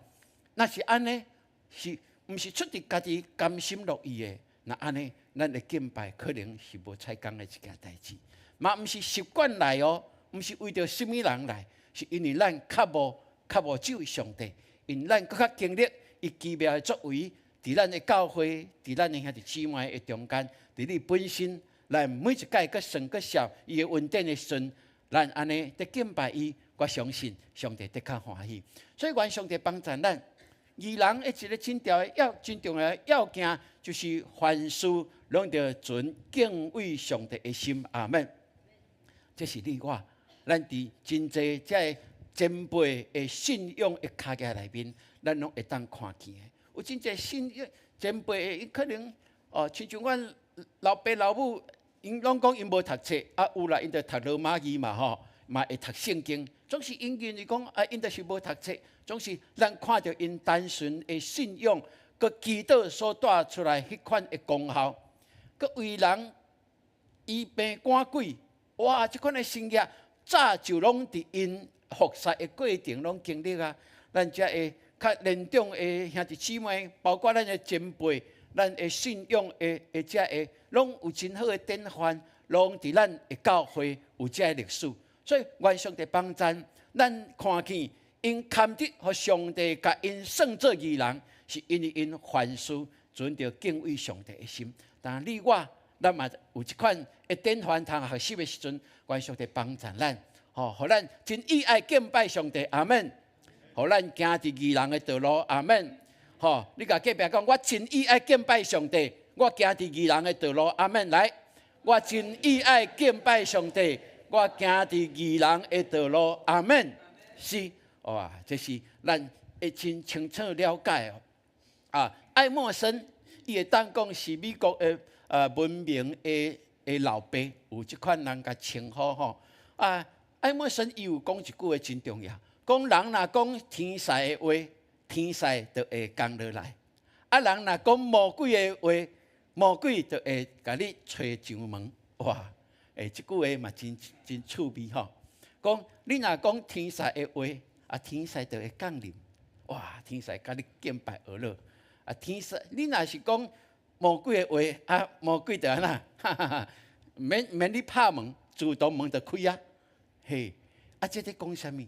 D: 若是按呢，是毋是出自家己甘心樂意的？若按呢，咱的敬拜可能是無彩工的一件代誌，嘛毋是習慣來哦，毋是為著啥物人來，是因為咱渴慕這位上帝，因咱閣較經歷伊奇妙的作為，佇咱的教會，佇咱的兄弟姊妹的中間，佇你本身，咱每一屆閣算閣數伊的恩典的時陣，咱按呢佇敬拜伊，我相信上帝的確歡喜。所以願上帝幫助咱。義人的一個真重要的要件，就是凡事攏著存敬畏上帝的心。阿門。這是你我，咱佇真濟這个前輩的信仰的跤跡內面，咱攏會當看見的。有真濟信仰前輩的，伊可能哦，親像阮老爸老母，𪜶攏講𪜶無讀冊，啊有啦，𪜶就讀羅馬字嘛吼，嘛會讀聖經。總是𪜶認為講啊，𪜶就是無讀冊。總是咱看著𪜶單純的信仰，閣祈禱所帶出來彼款的功效，閣為人醫病趕鬼，哇！這款的神蹟早就攏佇𪜶服侍的過程攏經歷啊。咱遮的較年長的兄弟姊妹，包括咱的前輩，咱的信仰的遮的，攏有真好的典範，攏佇咱的教會有遮的歷史。所以願上帝幫贊，咱看見𪜶堪得予上帝共𪜶算做義人，是因為𪜶凡事存著敬畏上帝的心。但你我，咱嘛有這款的典範通學習的時陣，願上帝幫贊咱，吼，予咱真意愛敬拜上帝，阿門。予咱行佇義人的道路，阿門。吼，你共隔壁講，我真意愛敬拜上帝，我行佇義人的道路，阿門。來，我真意愛敬拜上帝，我行佇義人的道路，阿門。是，哇，這是咱會真清楚了解哦。啊，愛默生，伊會當講是美國的文明的老爸，有這款人共稱呼吼。啊，愛默生伊有講一句話真重要，講人若講天使的話，天使就會降落來；啊，人若講魔鬼的話，魔鬼就會共你揣上門。哇，這句話嘛真真趣味吼。講你若講天使的話，啊，天使就會降臨。哇，天使共你敬拜阿樂。啊，天使你若是講魔鬼的話，啊，魔鬼就按怎？哈哈哈，免免你拍門，自動門就開啊。嘿，啊，這咧講啥物？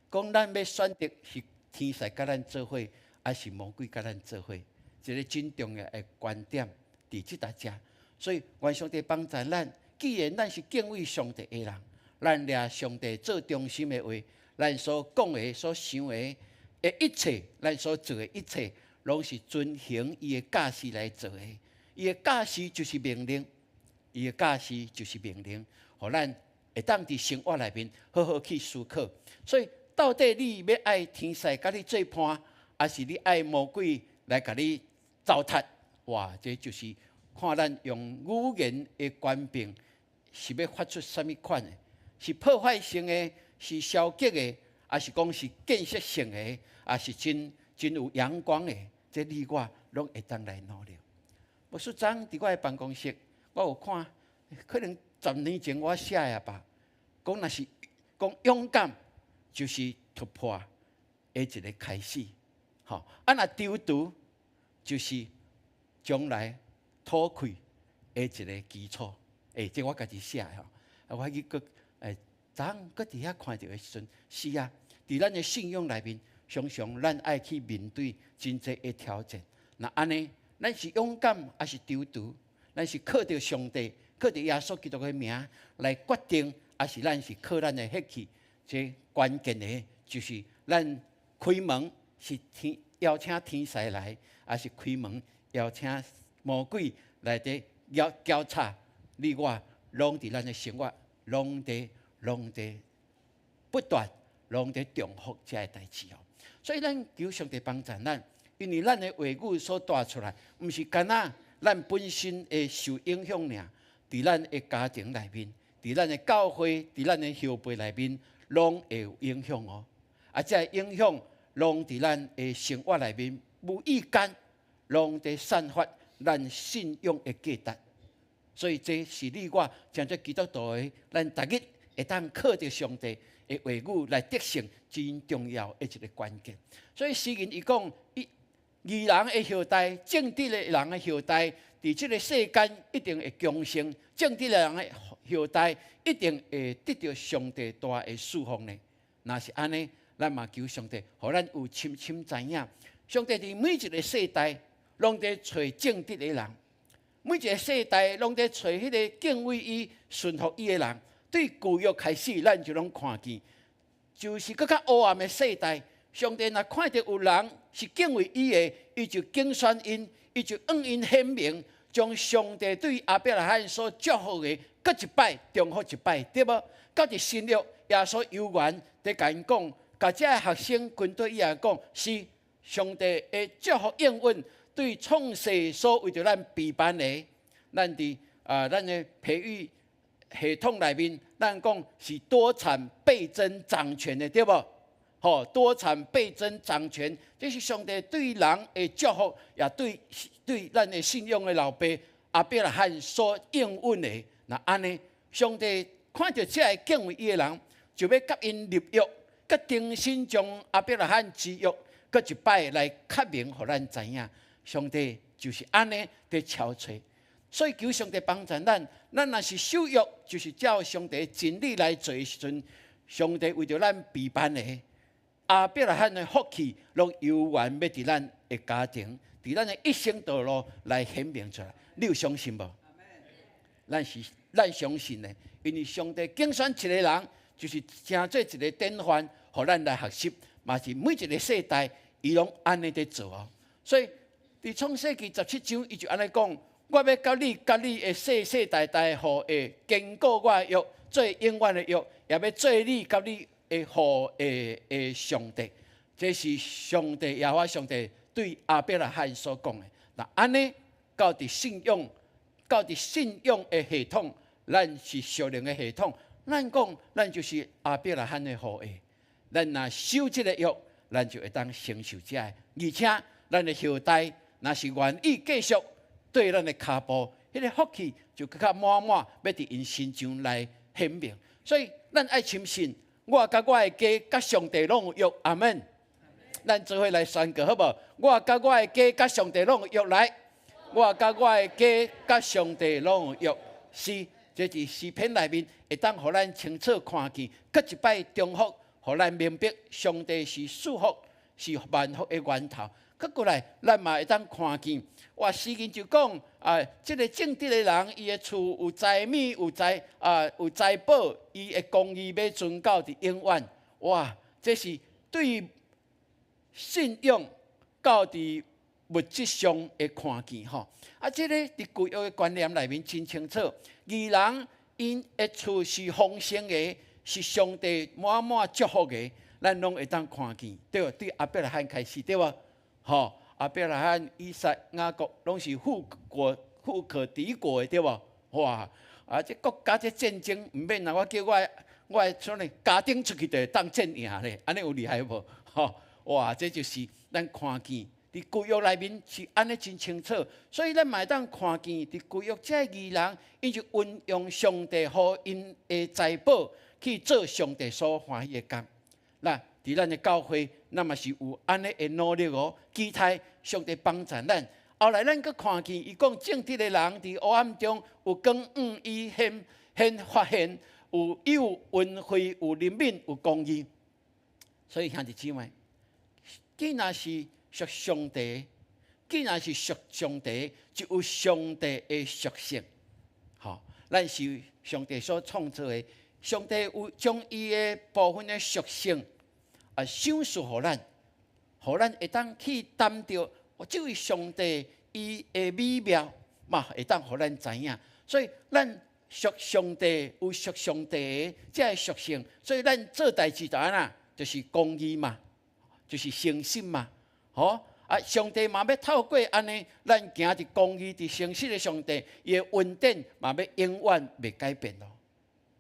D: 講咱欲選擇是天使佮咱做伙，還是魔鬼佮咱做伙？一個真重要的觀點佇這搭遮。所以，願上帝幫助咱，既然咱是敬畏上帝的人，咱掠上帝做中心的話，咱所講的、所想的的一切，咱所做的一切，攏是遵行伊的教示來做的。伊的教示就是命令，伊的教示就是命令，予咱會當佇生活內面好好去思考。所以，到底你欲愛天使共你做伴，抑是你愛魔鬼來共你糟蹋？哇！這就是看咱用語言的權柄是欲發出啥物款的？是破壞性的，是消極的，抑是講是建設性的，抑是真真有陽光的？這你我攏會當來努力。牧師昨昏佇我的辦公室，我有看，可能10年前我寫的吧。講若是講勇敢，就是突破的一個開始。吼，啊若躊躇，就是將來討氣的一個基礎。欸，這我家己寫的吼。啊，我去閣欸，昨昏閣佇遐看著的時陣，是啊，佇咱的信仰內面，常常咱愛去面對真濟的挑戰。若按呢，咱是勇敢抑是躊躇？咱是靠著上帝、靠著耶穌基督的名來決定，抑是咱是靠咱的血氣？這關鍵的就是咱開門是天邀請天使來，抑是開門邀請魔鬼來佇攪攪吵？你我攏佇咱的生活，攏佇不斷，攏佇重複這个代誌哦。所以咱求上帝幫助咱，因為咱的話語所帶出來，毋是干焦咱本身會受影響爾，佇咱的家庭內面，佇咱的教會，佇咱的後輩內面，攏會有影響哦。啊，這个影響攏佇咱的生活內面，無意間攏佇散發咱信仰的價值。所以這是你我成做基督徒的，咱逐日會當靠著上帝的話語來得勝，真重要的一個關鍵。所以詩人伊講，伊義人的後代，正直的人的後代，佇這個世間一定會強盛。正直的人的後代一定會得著上帝大的賜福呢。若是按呢，咱嘛求上帝，予咱有深深知影，上帝佇每一個世代，攏佇揣正直的人。每一個世代攏佇揣彼個敬畏伊、順服伊的人。對舊約開始，咱就攏看見，就是閣較黑暗的世代，上帝若看著有人是敬畏伊的，伊就揀選𪜶，伊就向𪜶顯明，將上帝對亞伯拉罕所祝福的，閣一擺重複一擺，對無？到佇新約，耶穌猶原佇共𪜶講，共這个學生軍隊伊也講，是上帝的祝福應允，對創世所為著咱備辦的，咱佇啊咱的培育系統內面，咱講是多產倍增掌權的，對無？吼，多產倍增掌權，這是上帝對人的祝福，也對咱的信仰的老爸亞伯拉罕所應允的。若按呢，上帝看著這个敬畏伊的人，就欲佮𪜶立約，閣重新將亞伯拉罕之約，閣一擺來確明，予咱知影。上帝就是按呢佇敲揣。所以求上帝幫助咱，咱若是守約，就是照上帝真理來做的時陣，上帝為著咱備辦的亞伯拉罕的福氣，攏猶原欲佇咱的家庭，佇咱的一生道路來顯明出來。你有相信無？咱是咱相信的，因為上帝揀選一個人，就是成做一個典範，予咱來學習，嘛是每一個世代，伊攏按呢佇做哦。所以佇創世記17章，伊就按呢講：我欲佮你、佮你的世世代代後裔堅固我的約，做永遠的約，也欲做你佮你的後裔的上帝。這是上帝耶和華上帝對亞伯拉罕所講的。若按呢，到佇信仰的系統，咱是屬靈的系統。咱講，咱就是亞伯拉罕的後裔。咱若守這個約，咱就會當承受這个。而且，咱的後代若是願意繼續綴咱的跤步，彼個福氣就閣較滿滿，欲佇𪜶身上來顯明。所以，咱愛深信，我佮我的家佮上帝攏有約，阿門。咱做伙來宣告好無？我佮我的家佮上帝攏有約來，我佮我的家佮上帝攏有約。是，這佇詩篇內面會當予咱清楚看見，閣一擺重複，予咱明白上帝是賜福，是萬福的源頭。閣過來，咱嘛會當看見，哇！詩人就講啊，這个正直的人，伊的厝有財物，有財啊，有財寶，伊的公義欲存到佇永遠。哇！這是對信仰到佇物質上的看見吼。啊，這个佇舊約的觀念內面真清楚，義人𪜶的厝是豐盛的，是上帝滿滿祝福的，咱攏會當看見，對，對亞伯拉罕開始，對無？吼，亞伯拉罕、以撒、雅各攏是富國、富可敵國的，對無？哇！啊，這國家這戰爭毋免啦，我叫我的啥呢家丁出去就會當戰贏咧，按呢有厲害無？吼！哇！這就是咱看見佇舊約內面是按呢真清楚，所以咱嘛會當看見佇舊約這義人，𪜶就運用上帝予𪜶的財寶去做上帝所歡喜的工。那佇咱的教會，咱嘛是有按呢的努力哦，期待上帝幫助咱。後來咱閣看見，伊講正直的人佇黑暗中有光向伊顯顯發現，有有恩惠，有憐憫，有公義。所以兄弟姊妹，既然是屬上帝，既然是屬上帝，就有上帝的屬性。吼，咱是上帝所創造的，上帝有將伊的部分的屬性啊，賞賜予咱，予咱會當去擔著這位上帝伊的美妙嘛，會當予咱知影。所以咱屬上帝有屬上帝的這个屬性，所以咱做代誌就按怎，就是公義嘛，就是誠實嘛，吼啊！上帝嘛欲透過按呢，咱行佇公義、佇誠實的上帝，伊的恩典嘛欲永遠袂改變咯。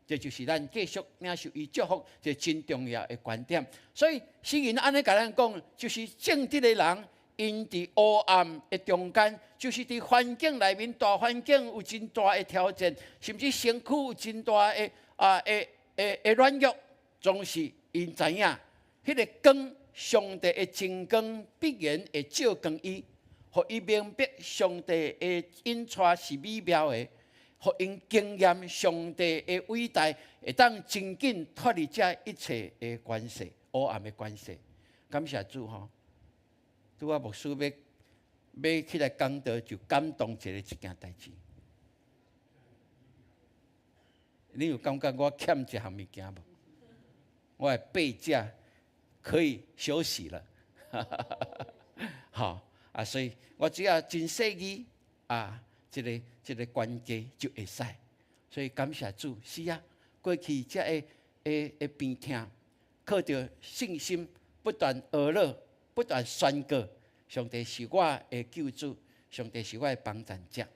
D: 這就是咱繼續領受伊祝福，這真重要的觀點。所以詩人按呢共咱講，就是正直的人，𪜶佇黑暗的中間，就是佇環境內面，大環境有真大的挑戰，甚至身軀有真大的啊的的的軟弱，總是𪜶知影，彼个光，上帝的真光必然會照光伊，予伊明白上帝的引帶是美妙的。予𪜶經驗上帝的偉大，會當真緊脫離這一切的權勢、黑暗的權勢。感謝主吼！拄仔牧師欲欲起來講道，就感動一個這件代誌。你有感覺我欠一項物件無？我的背脊可以休息了。好啊，所以我只要真細膩啊。這个這个關節就會使，所以感謝主，是啊，過去這个的的病痛，靠著信心不斷學樂，不斷宣告，上帝是我的救主，上帝是我的幫助者，予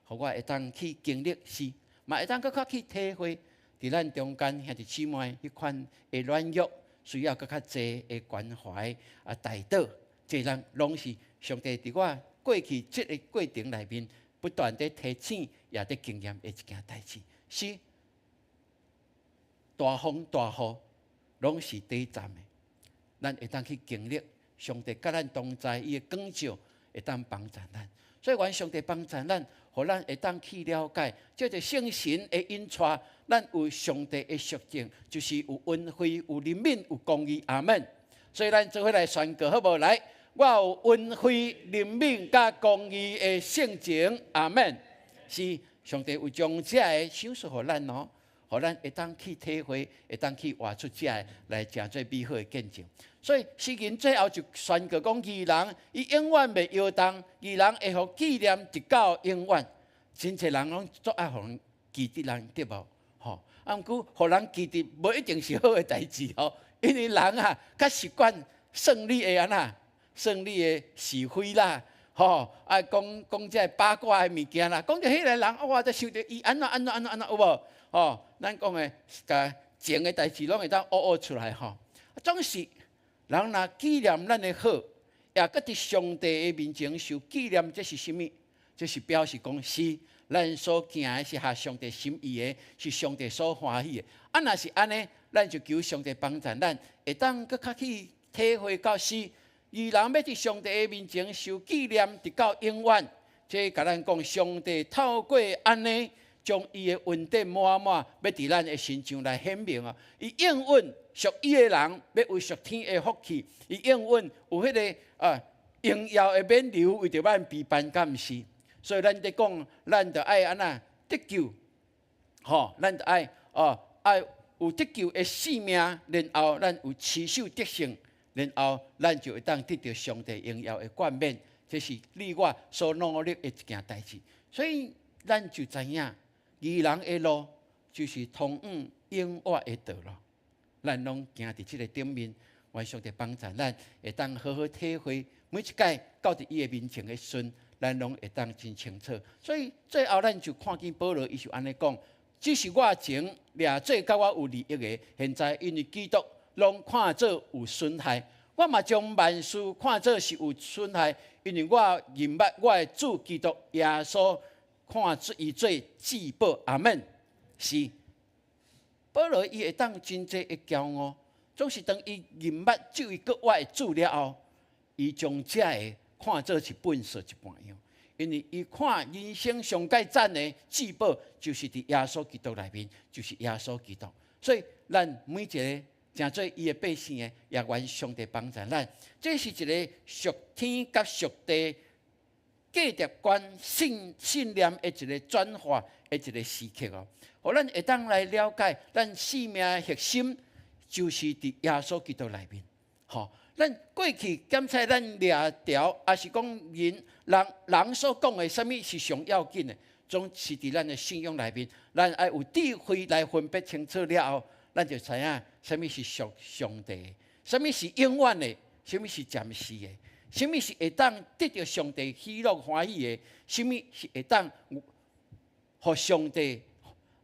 D: 我會當去經歷是，嘛會當閣較去體會，佇咱中間兄弟姊妹彼款的軟弱，需要閣較濟的關懷啊代禱，這人攏是上帝佇我過去這个過程內面，不斷地提醒，也佇經驗的一件代誌，是大風大雨，攏是短暫的。咱會當去經歷上帝佮咱同在，伊的光照會當幫助咱。所以，願上帝幫助咱，予咱會當去了解，這個聖神的引帶，咱有上帝的屬性，就是有恩惠、有憐憫、有公義。阿門。所以，咱做伙來宣告，好無？來。我有恩惠、憐憫佮公義的性情，阿門。是上帝有將這个賞賜予咱哦，予咱會當去體會，會當去活出這个來成做美好的見證。所以詩人最後就宣告講：義人伊永遠袂搖動，義人會予紀念直到永遠。真濟人攏足愛予人記得人，對無？吼，啊，毋過予人記得無一定是好的代誌吼，因為人啊較習慣算你的按怎。算你的是非啦，吼啊講講這八卦的物件啦，講著彼个人，哇，就想著伊按怎按怎按怎按怎有無？吼，咱講的共前的代誌攏會當挖挖出來吼。總是人若紀念咱的好，也閣佇上帝的面前受紀念，這是啥物？這是表示講是咱所行的是合上帝心意的，是上帝所歡喜的。啊，若是按呢，咱就求上帝幫助咱，會當閣較去體會到是。義人欲佇上帝的面前受紀念，直到永遠。這共咱講，上帝透過按呢，將伊的恩典滿滿，欲佇咱的身上來顯明啊！伊應允屬伊的人，欲有屬天的福氣。伊應允有彼个啊，榮耀的冕旒為著咱備辦，敢毋是？所以咱佇講，咱著愛按怎得救，吼，咱著愛哦，愛有得救的性命，然後咱有持守得勝，然後咱就會當得著上帝榮耀的冠冕。這是你我所努力的一件代誌。所以咱就知影，義人的路就是通往永活的道路。咱攏行佇這个頂面，願上帝幫助咱，會當好好體會每一擺到佇伊的面前的時陣，咱攏會當真清楚。所以最後咱就看見保羅伊是按呢講：只是我前掠做佮我有利益的，現在因為基督攏看做有損害，我嘛將萬事看做是有損害，因為我認捌我的主基督耶穌，看做伊做至寶。阿門。是。保羅伊會當真濟的驕傲，總是當伊認捌這位閣活的主了後，伊將這个看做是糞掃一般樣。因為伊看人生上蓋讚的至寶，就是佇耶穌基督內面，就是耶穌基督。所以咱每一个成做伊的百姓的，也願上帝幫助咱。這是一个屬天佮屬地價值觀、信念的一个轉化的一个時刻哦。予咱會當來了解，咱生命的核心就是佇耶穌基督內面。吼，咱過去檢查咱掠條，抑是講人人人所講的啥物是上要緊的，總是佇咱的信仰內面，咱愛有智慧來分別清楚了後，咱就知影啥物是屬上帝的，啥物是永遠的，啥物是暫時的，啥物是會當得著上帝喜樂歡喜的，啥物是會當予上帝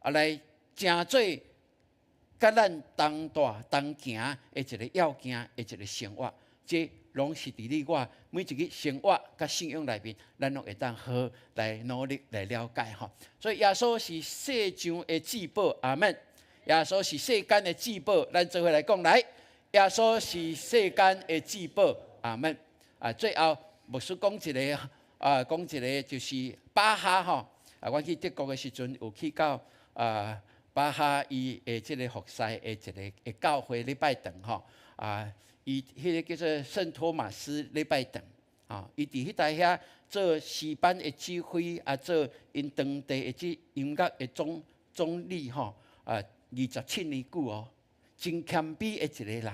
D: 啊來成做佮咱同蹛同行的一个要件的一个生活，這攏是佇你我每一日生活佮信仰內面，咱攏會當好來努力來了解吼。所以耶穌是世上的至寶，阿門。耶穌是世間的至寶，咱做伙來講來。耶穌是世間的至寶，阿門。啊，最後牧師講一个啊，講一个就是巴哈吼。啊，我去德國的時陣有去到啊巴哈伊的這个服侍的一个的教會禮拜堂吼。啊，伊彼个叫做聖托馬斯禮拜堂，啊，伊佇彼台遐做詩班的指揮，啊，做𪜶當地的這音樂的總理吼，啊，27年久哦，真謙卑的一个人。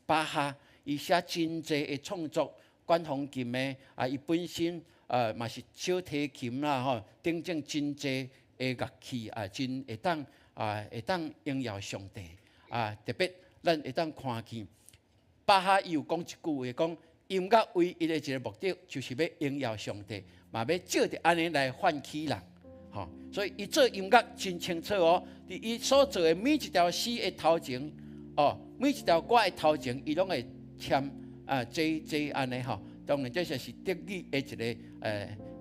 D: 巴哈伊寫真濟的創作，管風琴的，啊，伊本身啊嘛是小提琴啦吼，等等真濟的樂器啊，真會當啊會當榮耀上帝啊，特別咱會當看見。巴哈伊有講一句話，講音樂唯一的一个目的，就是欲榮耀上帝，嘛欲藉著按呢來喚起人，吼。所以伊做音樂真清楚哦，佇伊所做的每一條詩的頭前，哦，每一條歌的頭前，伊攏會簽啊 J J 按呢吼。當然這就是德語的一个的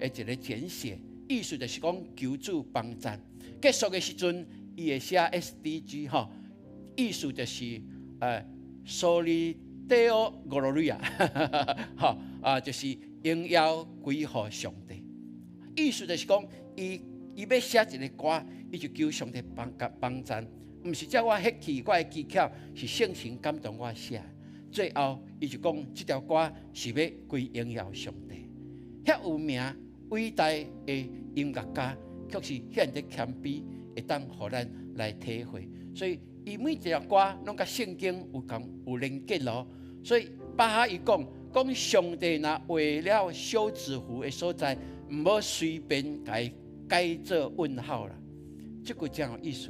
D: 一个簡寫，意思就是講求主幫贊。結束的時陣，伊會寫 S D G 吼，意思就是Soli Deo Gloria，吼啊，就是榮耀歸予上帝。意思就是講，伊伊欲寫一个歌，伊就求上帝幫幫贊，毋是照我血氣、我的技巧，是聖神感動我寫。最後，伊就講，這條歌是欲歸榮耀上帝。遐有名偉大的音樂家，卻是遐爾謙卑，會當予咱來體會。所以，伊每一條歌攏佮聖經有共有連結咯。所以巴哈伊講講上帝若畫了休止符的所在，毋好隨便共伊改做問號啦。這句真有意思。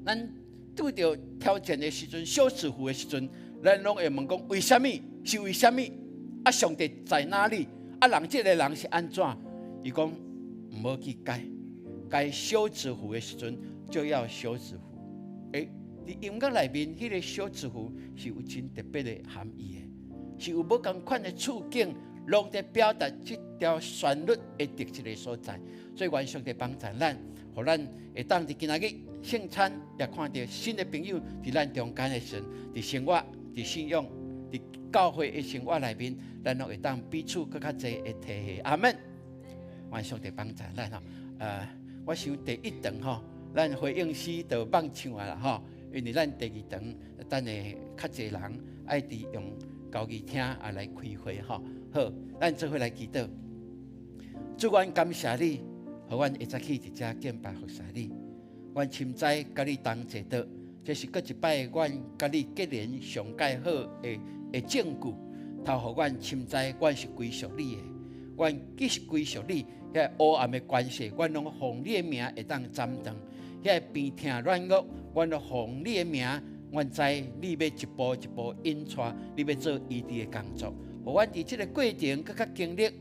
D: 咱拄著挑戰的時陣，休止符的時陣，咱攏會問講為啥物？是為啥物？啊，上帝在哪裡？啊，人這个人是按怎？伊講毋好去改，該休止符的時陣就要休止符。欸，佇音樂內面，彼个休止符是有真特別的含義的，是有無仝款的處境，攏佇表達這條旋律的特質的所在。所以願上帝幫助咱，予咱會當佇今仔日聖餐，也看著新的朋友佇咱中間的時陣，佇生活、佇信仰、佇教會的生活內面，咱攏會當彼此閣較濟的體會。阿門。願上帝幫助咱吼。我想第一堂吼，咱回應詩就放唱啊啦吼，因為咱第二堂等下較濟人愛佇用交誼廳啊來開會吼。好，咱做伙來祈禱。主，阮感謝你，予阮會早起佇遮敬拜服侍你。阮深知佮你同齊的，這是閣一擺阮佮你結連上蓋好的證據。頭予阮深知，阮是歸屬你的。阮既是歸屬你，遐黑暗的權勢，阮攏奉你的名會當斬斷；遐病痛軟弱，阮攏奉你的名。阮知你欲一步一步引帶，你欲做醫治的工作。予阮佇這個過程，閣較經歷，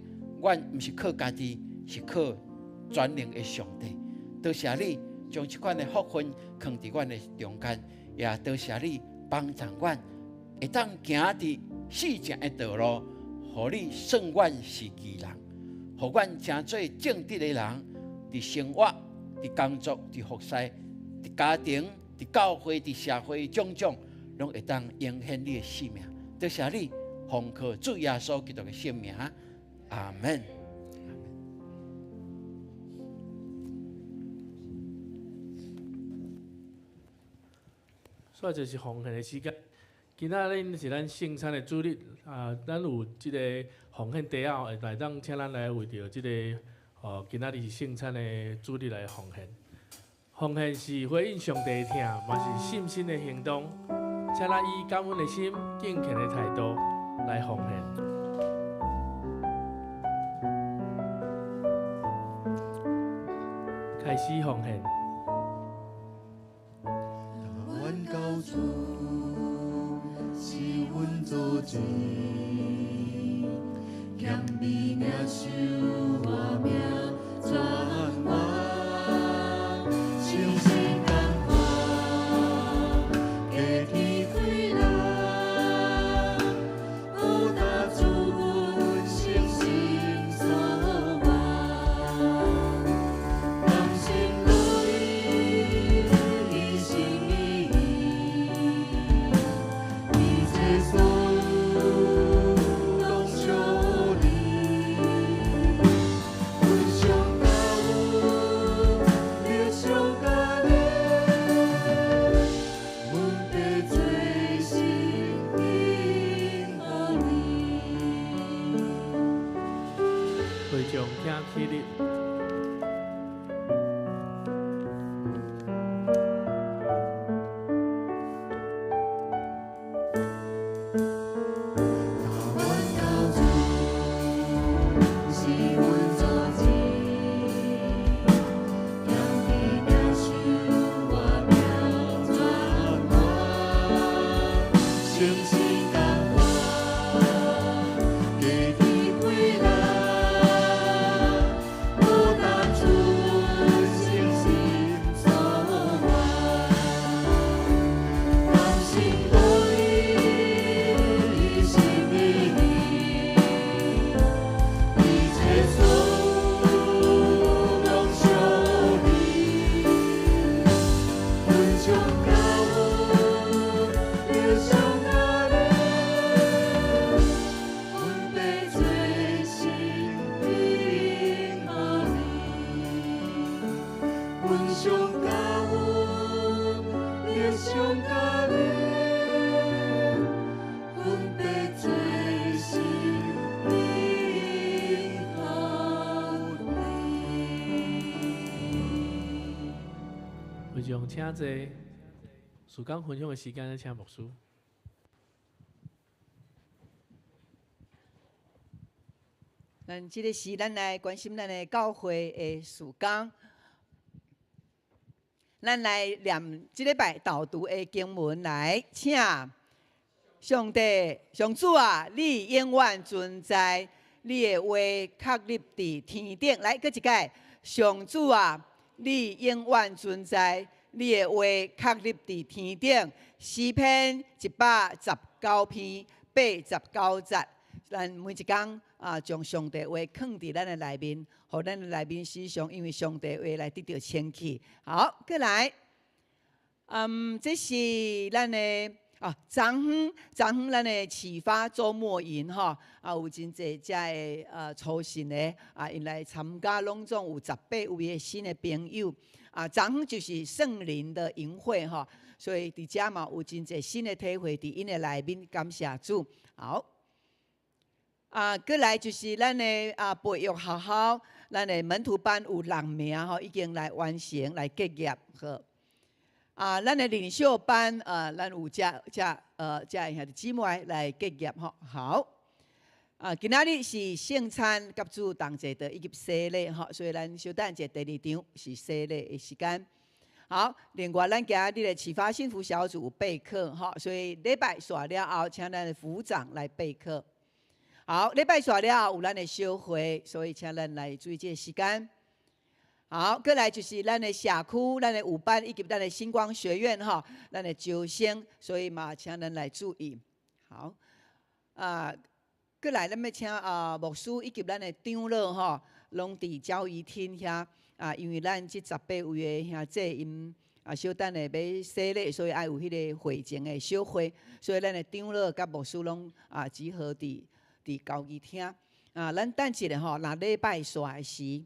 D: 阮毋是靠家己，是靠全能的上帝。多謝你將這款的福分囥佇阮的中間，也多謝你幫助阮會當行佇四正的道路，予你算阮是義人，予阮成做正直的人，佇生活、佇工作、佇服侍、佇家庭、佇教會、佇社會種種，攏會當榮顯你的聖名。多謝你，奉靠主耶穌基督的聖名，阿門。
B: 所以就是奉獻的時間。今仔日是咱聖餐的主日啊，咱有這個奉獻袋仔，會來當請咱來為著這個哦，今仔日是聖餐的主日來奉獻。奉獻是回應上帝的疼，嘛是信心的行動。請咱以感恩的心、敬虔的態度來奉獻。開始奉獻。
E: 阮救主是阮祖先，謙卑領受活命泉源，誠實甘願，加添氣力，報答主阮誠心所願，甘心樂意一心一意，一切所有攏屬你，阮上高力上加力，阮必做神迎候你。
B: 會眾請起立。
E: 阮救主是阮祖先，谦卑领受活命泉源，诚实甘愿，加添气力，报答主诚心所愿，甘心乐意一心一意，一切所有攏屬你，阮上高力上加力，阮必做神迎候你，阮上高力上加力，阮必做神迎候你。
B: 會眾請坐。事工分享的時間，請牧師。
C: 咱這个時，咱來關心咱的教會的事工。咱來念這禮拜導讀的經文來，請上帝、上主啊，你永遠存在，你的話確立佇天頂。來，閣一擺，上主啊，你永遠存在，你的話確立佇天頂。詩篇119篇89節。咱每一工啊，將上帝話囥佇咱的內面，予咱的內面思想，因為上帝話來得著清氣。好，閣來，這是咱的啊，昨昏昨昏咱的啟發週末營吼，啊，有真濟遮的初信的啊，𪜶來參加，攏總有18位的新的朋友。啊，昨昏就是聖靈的營會吼，所以佇遮嘛有真濟新的體會佇𪜶的內面，感謝主。好。啊，閣來就是咱的培育學校，咱的門徒班有六名吼，已經來完成來結業好。啊，咱的領袖班啊，咱有遮兄弟姊妹來結業吼。好。啊，今仔日是聖餐佮主同齊的以及洗禮吼，所以咱小等者第二場是洗禮的時間。好，另外咱今日的啟發幸福小組有備課吼，所以禮拜煞了後，請咱的組長來備課。好，禮拜煞了後有咱的小會，所以請咱來注意這個時間。好，閣來就是咱的社區、咱的有班以及咱的星光學院吼，咱的招生，所以嘛，請咱來注意。好，啊。閣來，咱欲請牧師以及咱的長老吼，攏佇交誼廳遐啊，因為咱這18位的兄弟𪜶啊，小等下欲洗禮，所以愛有彼个會前的小會，所以咱的長老佮牧師攏集合佇交誼廳啊。咱等一下吼，若禮拜煞的時，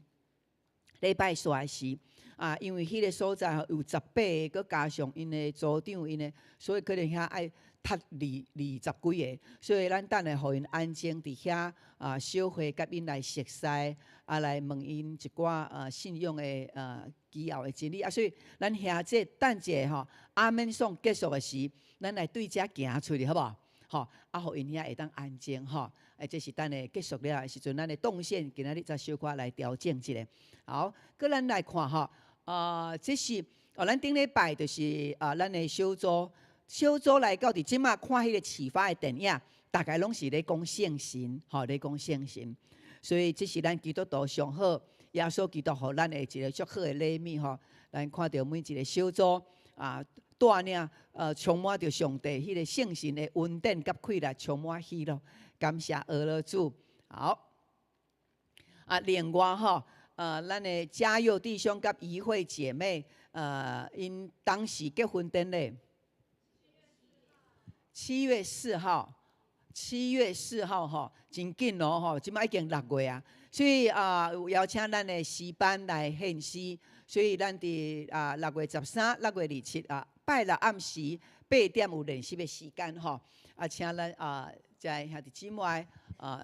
C: 禮拜煞的時啊，因為彼个所在吼有十八个，閣加上𪜶的組長𪜶的，所以可能遐愛塞20幾个，所以咱等下予𪜶安靜佇遐小會佮𪜶來熟似，啊來問𪜶一寡信仰的基要的真理啊，所以咱兄弟等一下吼，阿門頌結束的時，咱來對遮行出去，好無？吼，啊，予𪜶遐會當安靜吼。啊，這是等下結束了的時陣，咱的動線今仔日再小可來調整一下。好，閣咱來看吼，啊，這是哦，咱頂禮拜就是咱的小組。小組來到佇這馬看彼个啟發的電影，大概攏是咧講聖神，吼，咧講聖神。所以這是咱基督徒上好，耶穌基督予咱的一个足好的禮物吼。咱看著每一个小組啊，帶領充滿著上帝彼个聖神的恩典佮氣力，充滿喜樂。感謝阿樂主。好，啊，另外吼，咱的嘉佑弟兄佮怡慧姐妹，𪜶當時結婚典禮。七月四號，七月四號吼，真緊哦吼，這馬已經6月啊，所以啊，有邀請咱的詩班來獻詩，所以咱佇6月13、6月27啊，拜六暗時8點有練習的時間吼，啊，請咱遮兄弟姊妹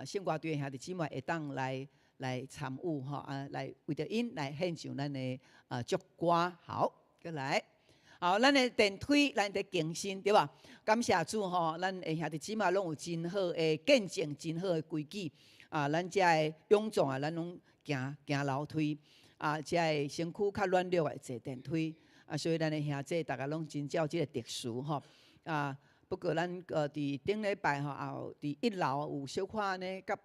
C: 聖歌隊兄弟姊妹會當來參與吼，啊，來為著𪜶來獻上咱的祝歌，好，閣來。好，咱的電梯，咱佇更新，對無？感謝主吼，咱的兄弟姊妹攏有真好的見證，真好的規矩。啊，咱遮的勇壯啊，咱攏行行樓梯。啊，遮的身軀較軟弱的坐電梯。啊，所以咱的兄弟逐家攏真照這個特殊吼。啊，不過咱佇頂禮拜吼，也有佇一樓有小可按呢，佮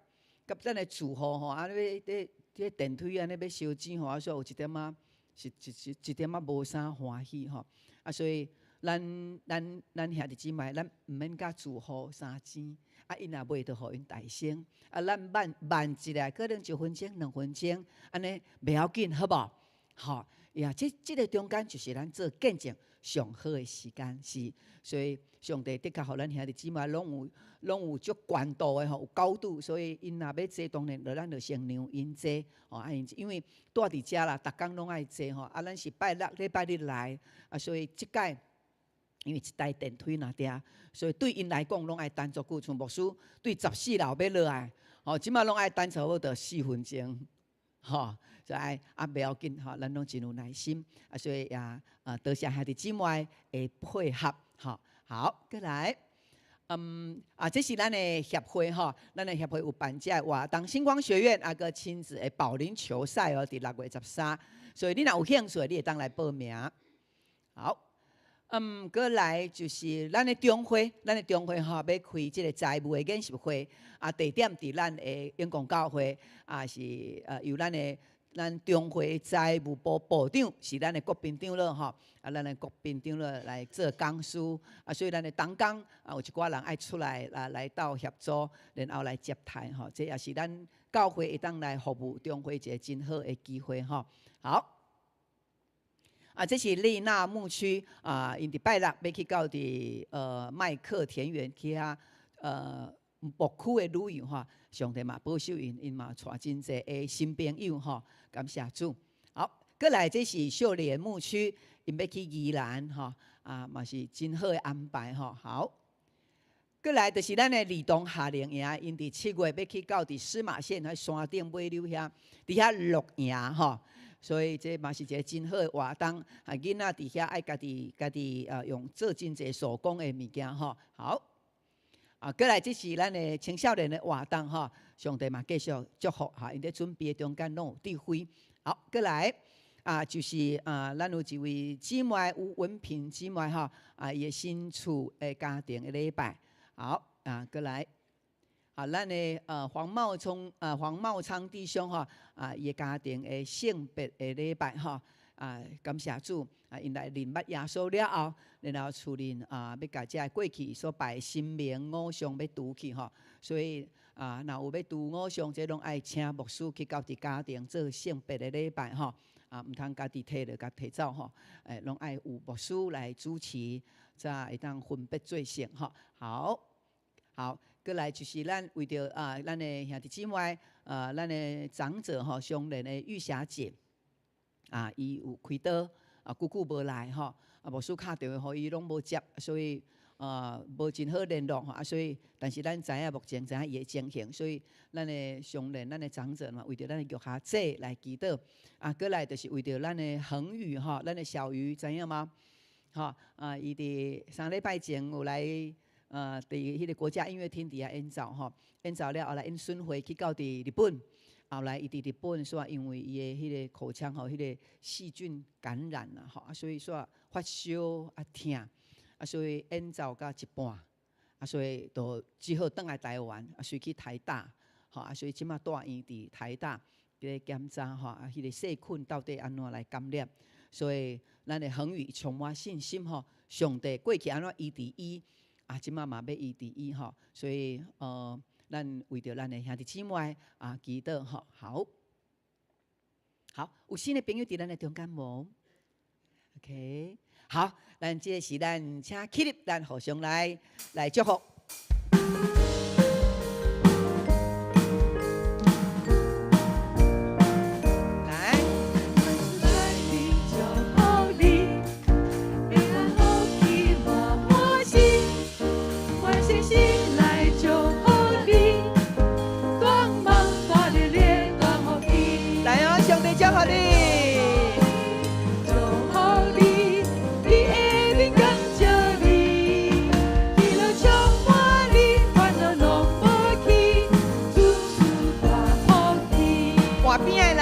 C: 咱的住戶吼，按呢欲佇佇電梯按呢欲收錢吼，啊，所以有一點仔是一點仔無啥歡喜吼。啊，所以咱兄弟姊妹，咱毋免佮住戶相爭，啊，𪜶若袂就予𪜶大聲。啊，咱慢慢一下，可能一分鐘、2分鐘，按呢袂要緊，好無？吼呀，這个中間就是咱做見證上好的時間，是。所以上帝的確予咱兄弟姊妹攏有足懸度的吼，有高度，所以𪜶若欲坐，當然就咱就先讓𪜶坐，吼啊，因為蹛佇遮啦，逐工攏愛坐吼，啊，咱是拜六禮拜日來，啊，所以這擺因為一台電梯爾爾，所以對𪜶來講攏愛等足久，像牧師對14樓欲落來，吼，這馬攏愛等差不多4分鐘，吼，所以啊袂要緊吼，咱攏真有耐心，啊，所以也多謝兄弟姊妹的配合，吼，好，閣來，啊，這是咱的協會吼，咱的協會有辦這个活動，星光學院啊閣親子的保齡球賽哦，佇6月13，所以你若有興趣，你會當來報名。好。閣來就是咱的中會，咱的中會吼欲開這个財務的研習會，啊，地點佇咱的永光教會，啊是由咱的咱中會財務部部長是咱的國賓長老吼，啊，咱的國賓長老來做講師，啊，所以咱的同工啊有一寡人愛出來啊來到協助，然後來接待吼，這也是咱教會會當來服務中會一个真好的機會吼。好。啊，這是麗娜牧區啊，𪜶佇拜六欲去到佇麥克田園去遐牧區的旅遊吼，上帝嘛保守𪜶，𪜶嘛帶真濟的新朋友吼，感謝主。好，閣來這是秀蓮牧區，𪜶欲去宜蘭吼，啊嘛是真好的安排吼。好，閣閣來就是咱的兒童夏令營，𪜶佇7月欲去到佇司馬縣彼山頂尾溜遐，佇遐露營吼。所以這嘛是一个真好的活動，啊，囡仔佇遐愛家己家己用做真濟手工的物件吼。好，啊，閣來這是咱的青少年的活動吼，上帝嘛繼續祝福哈，𪜶佇準備的中間攏有智慧。好，閣來啊，就是啊，咱有一位姊妹吳文平姊妹吼，啊，伊的新厝的家庭的禮拜。好，啊，閣來。啊，咱的黃茂聰啊黃茂昌弟兄吼，啊，伊的家庭的聖別的禮拜吼，啊，感謝主啊，𪜶來認捌耶穌了後，然後厝裡啊，欲共這个過去所拜的神明偶像欲除去吼，所以啊，若有欲除偶像，這攏愛請牧師去到佇家庭做聖別的禮拜吼，啊，毋通家己提著共提走吼，攏愛有牧師來主持，才會當分別做聖吼。好，好。閣來就是咱為著啊，咱的兄弟姊妹啊，咱的長者吼，相連的玉霞姐啊，伊有開刀啊，久久無來吼，啊，牧師敲電話予伊攏無接，所以啊，無真好聯絡吼，啊，所以但是咱知影目前知影伊的情形，所以咱的相連，咱的長者嘛，為著咱的玉霞姐來祈禱，啊，閣來就是為著咱的恆宇吼，咱的小魚知影嗎？吼啊，伊佇3禮拜前有來。佇彼个國家音樂廳佇遐演奏吼，演奏了後來𪜶巡迴去到佇日本，後來伊佇日本煞因為伊的彼个口腔吼，彼个細菌感染啦吼，啊所以煞發燒啊疼，啊所以演奏到一半，啊所以就只好轉來台灣，啊隨去台大，吼啊所以這馬住院佇台大佇咧檢查吼，啊彼个細菌到底按怎來感染，所以咱的恆宇充滿信心吼，上帝過去按怎醫治伊。啊，這馬嘛欲醫治伊吼，所以咱為著咱的兄弟姊妹啊，祈禱吼，好，好，有新的朋友佇咱的中間無？OK，好，咱這个時咱請起立，咱互相來來祝福。來。
F: 祝福你，平安福氣滿滿心，願聖神來祝福你，大夢大日的大福氣。
C: 來哦，上帝祝福你。
F: 祝福你，你的明光照你，喜樂充滿你，煩惱攏無去，諸事大福氣。
C: 外邊的人，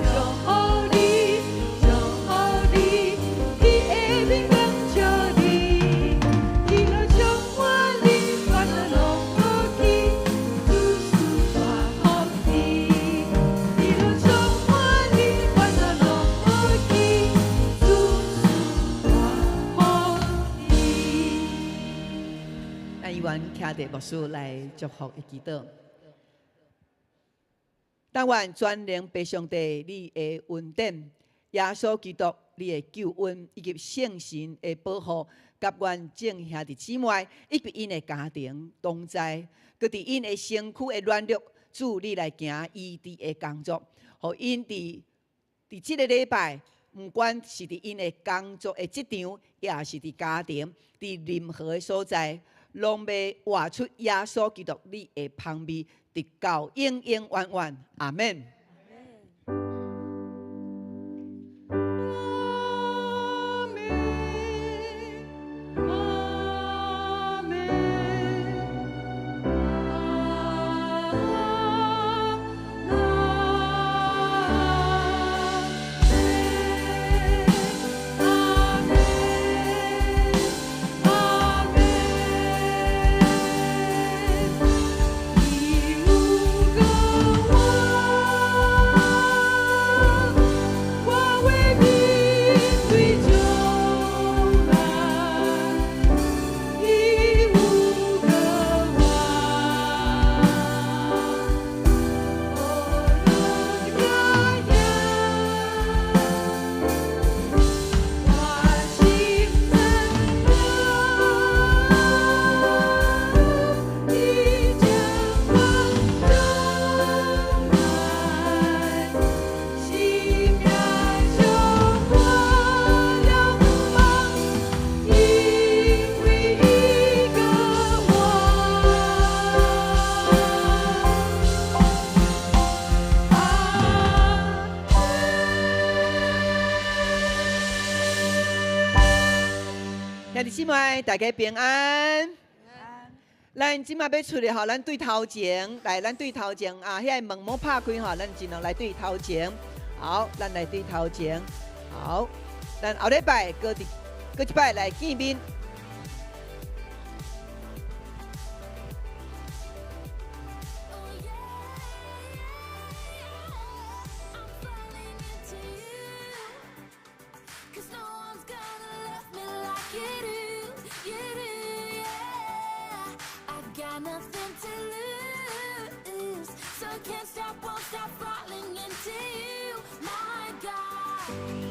F: 祝福你，祝福你，你的明光照你，喜樂充滿你，煩惱攏無去，諸事大福氣。喜樂充滿你，煩惱攏無去，諸事大福氣。
C: 咱依願徛佇牧師來祝福的祈禱。但願全能父上帝你的恩典、耶穌基督你的救恩，以及聖神的保護，佮阮眾兄弟姊妹以及𪜶的家庭同在，閣佇𪜶的身軀的軟弱，主你來行醫治的工作，予𪜶佇佇這个禮拜，毋管是佇𪜶的工作的職場，抑是佇家庭，佇任何的所在，攏欲活出耶穌基督你的芳味，直到永永遠遠。阿們。
F: 阿們，阿們，阿阿們，阿們，伊有個我。
C: 姊妹，大家平安。咱這馬欲出來吼，咱對頭前來，咱對頭前啊，遐个門莫拍開吼，咱盡量來對頭前。好，咱來對頭前。好，咱後禮拜閣佇閣一擺來見面。
G: Oh yeah, I'm falling into you. 'Cause no one's gonna love me like you do, you do, yeah. I've got nothing to lose, so can't stop, won't stop falling into you, my God.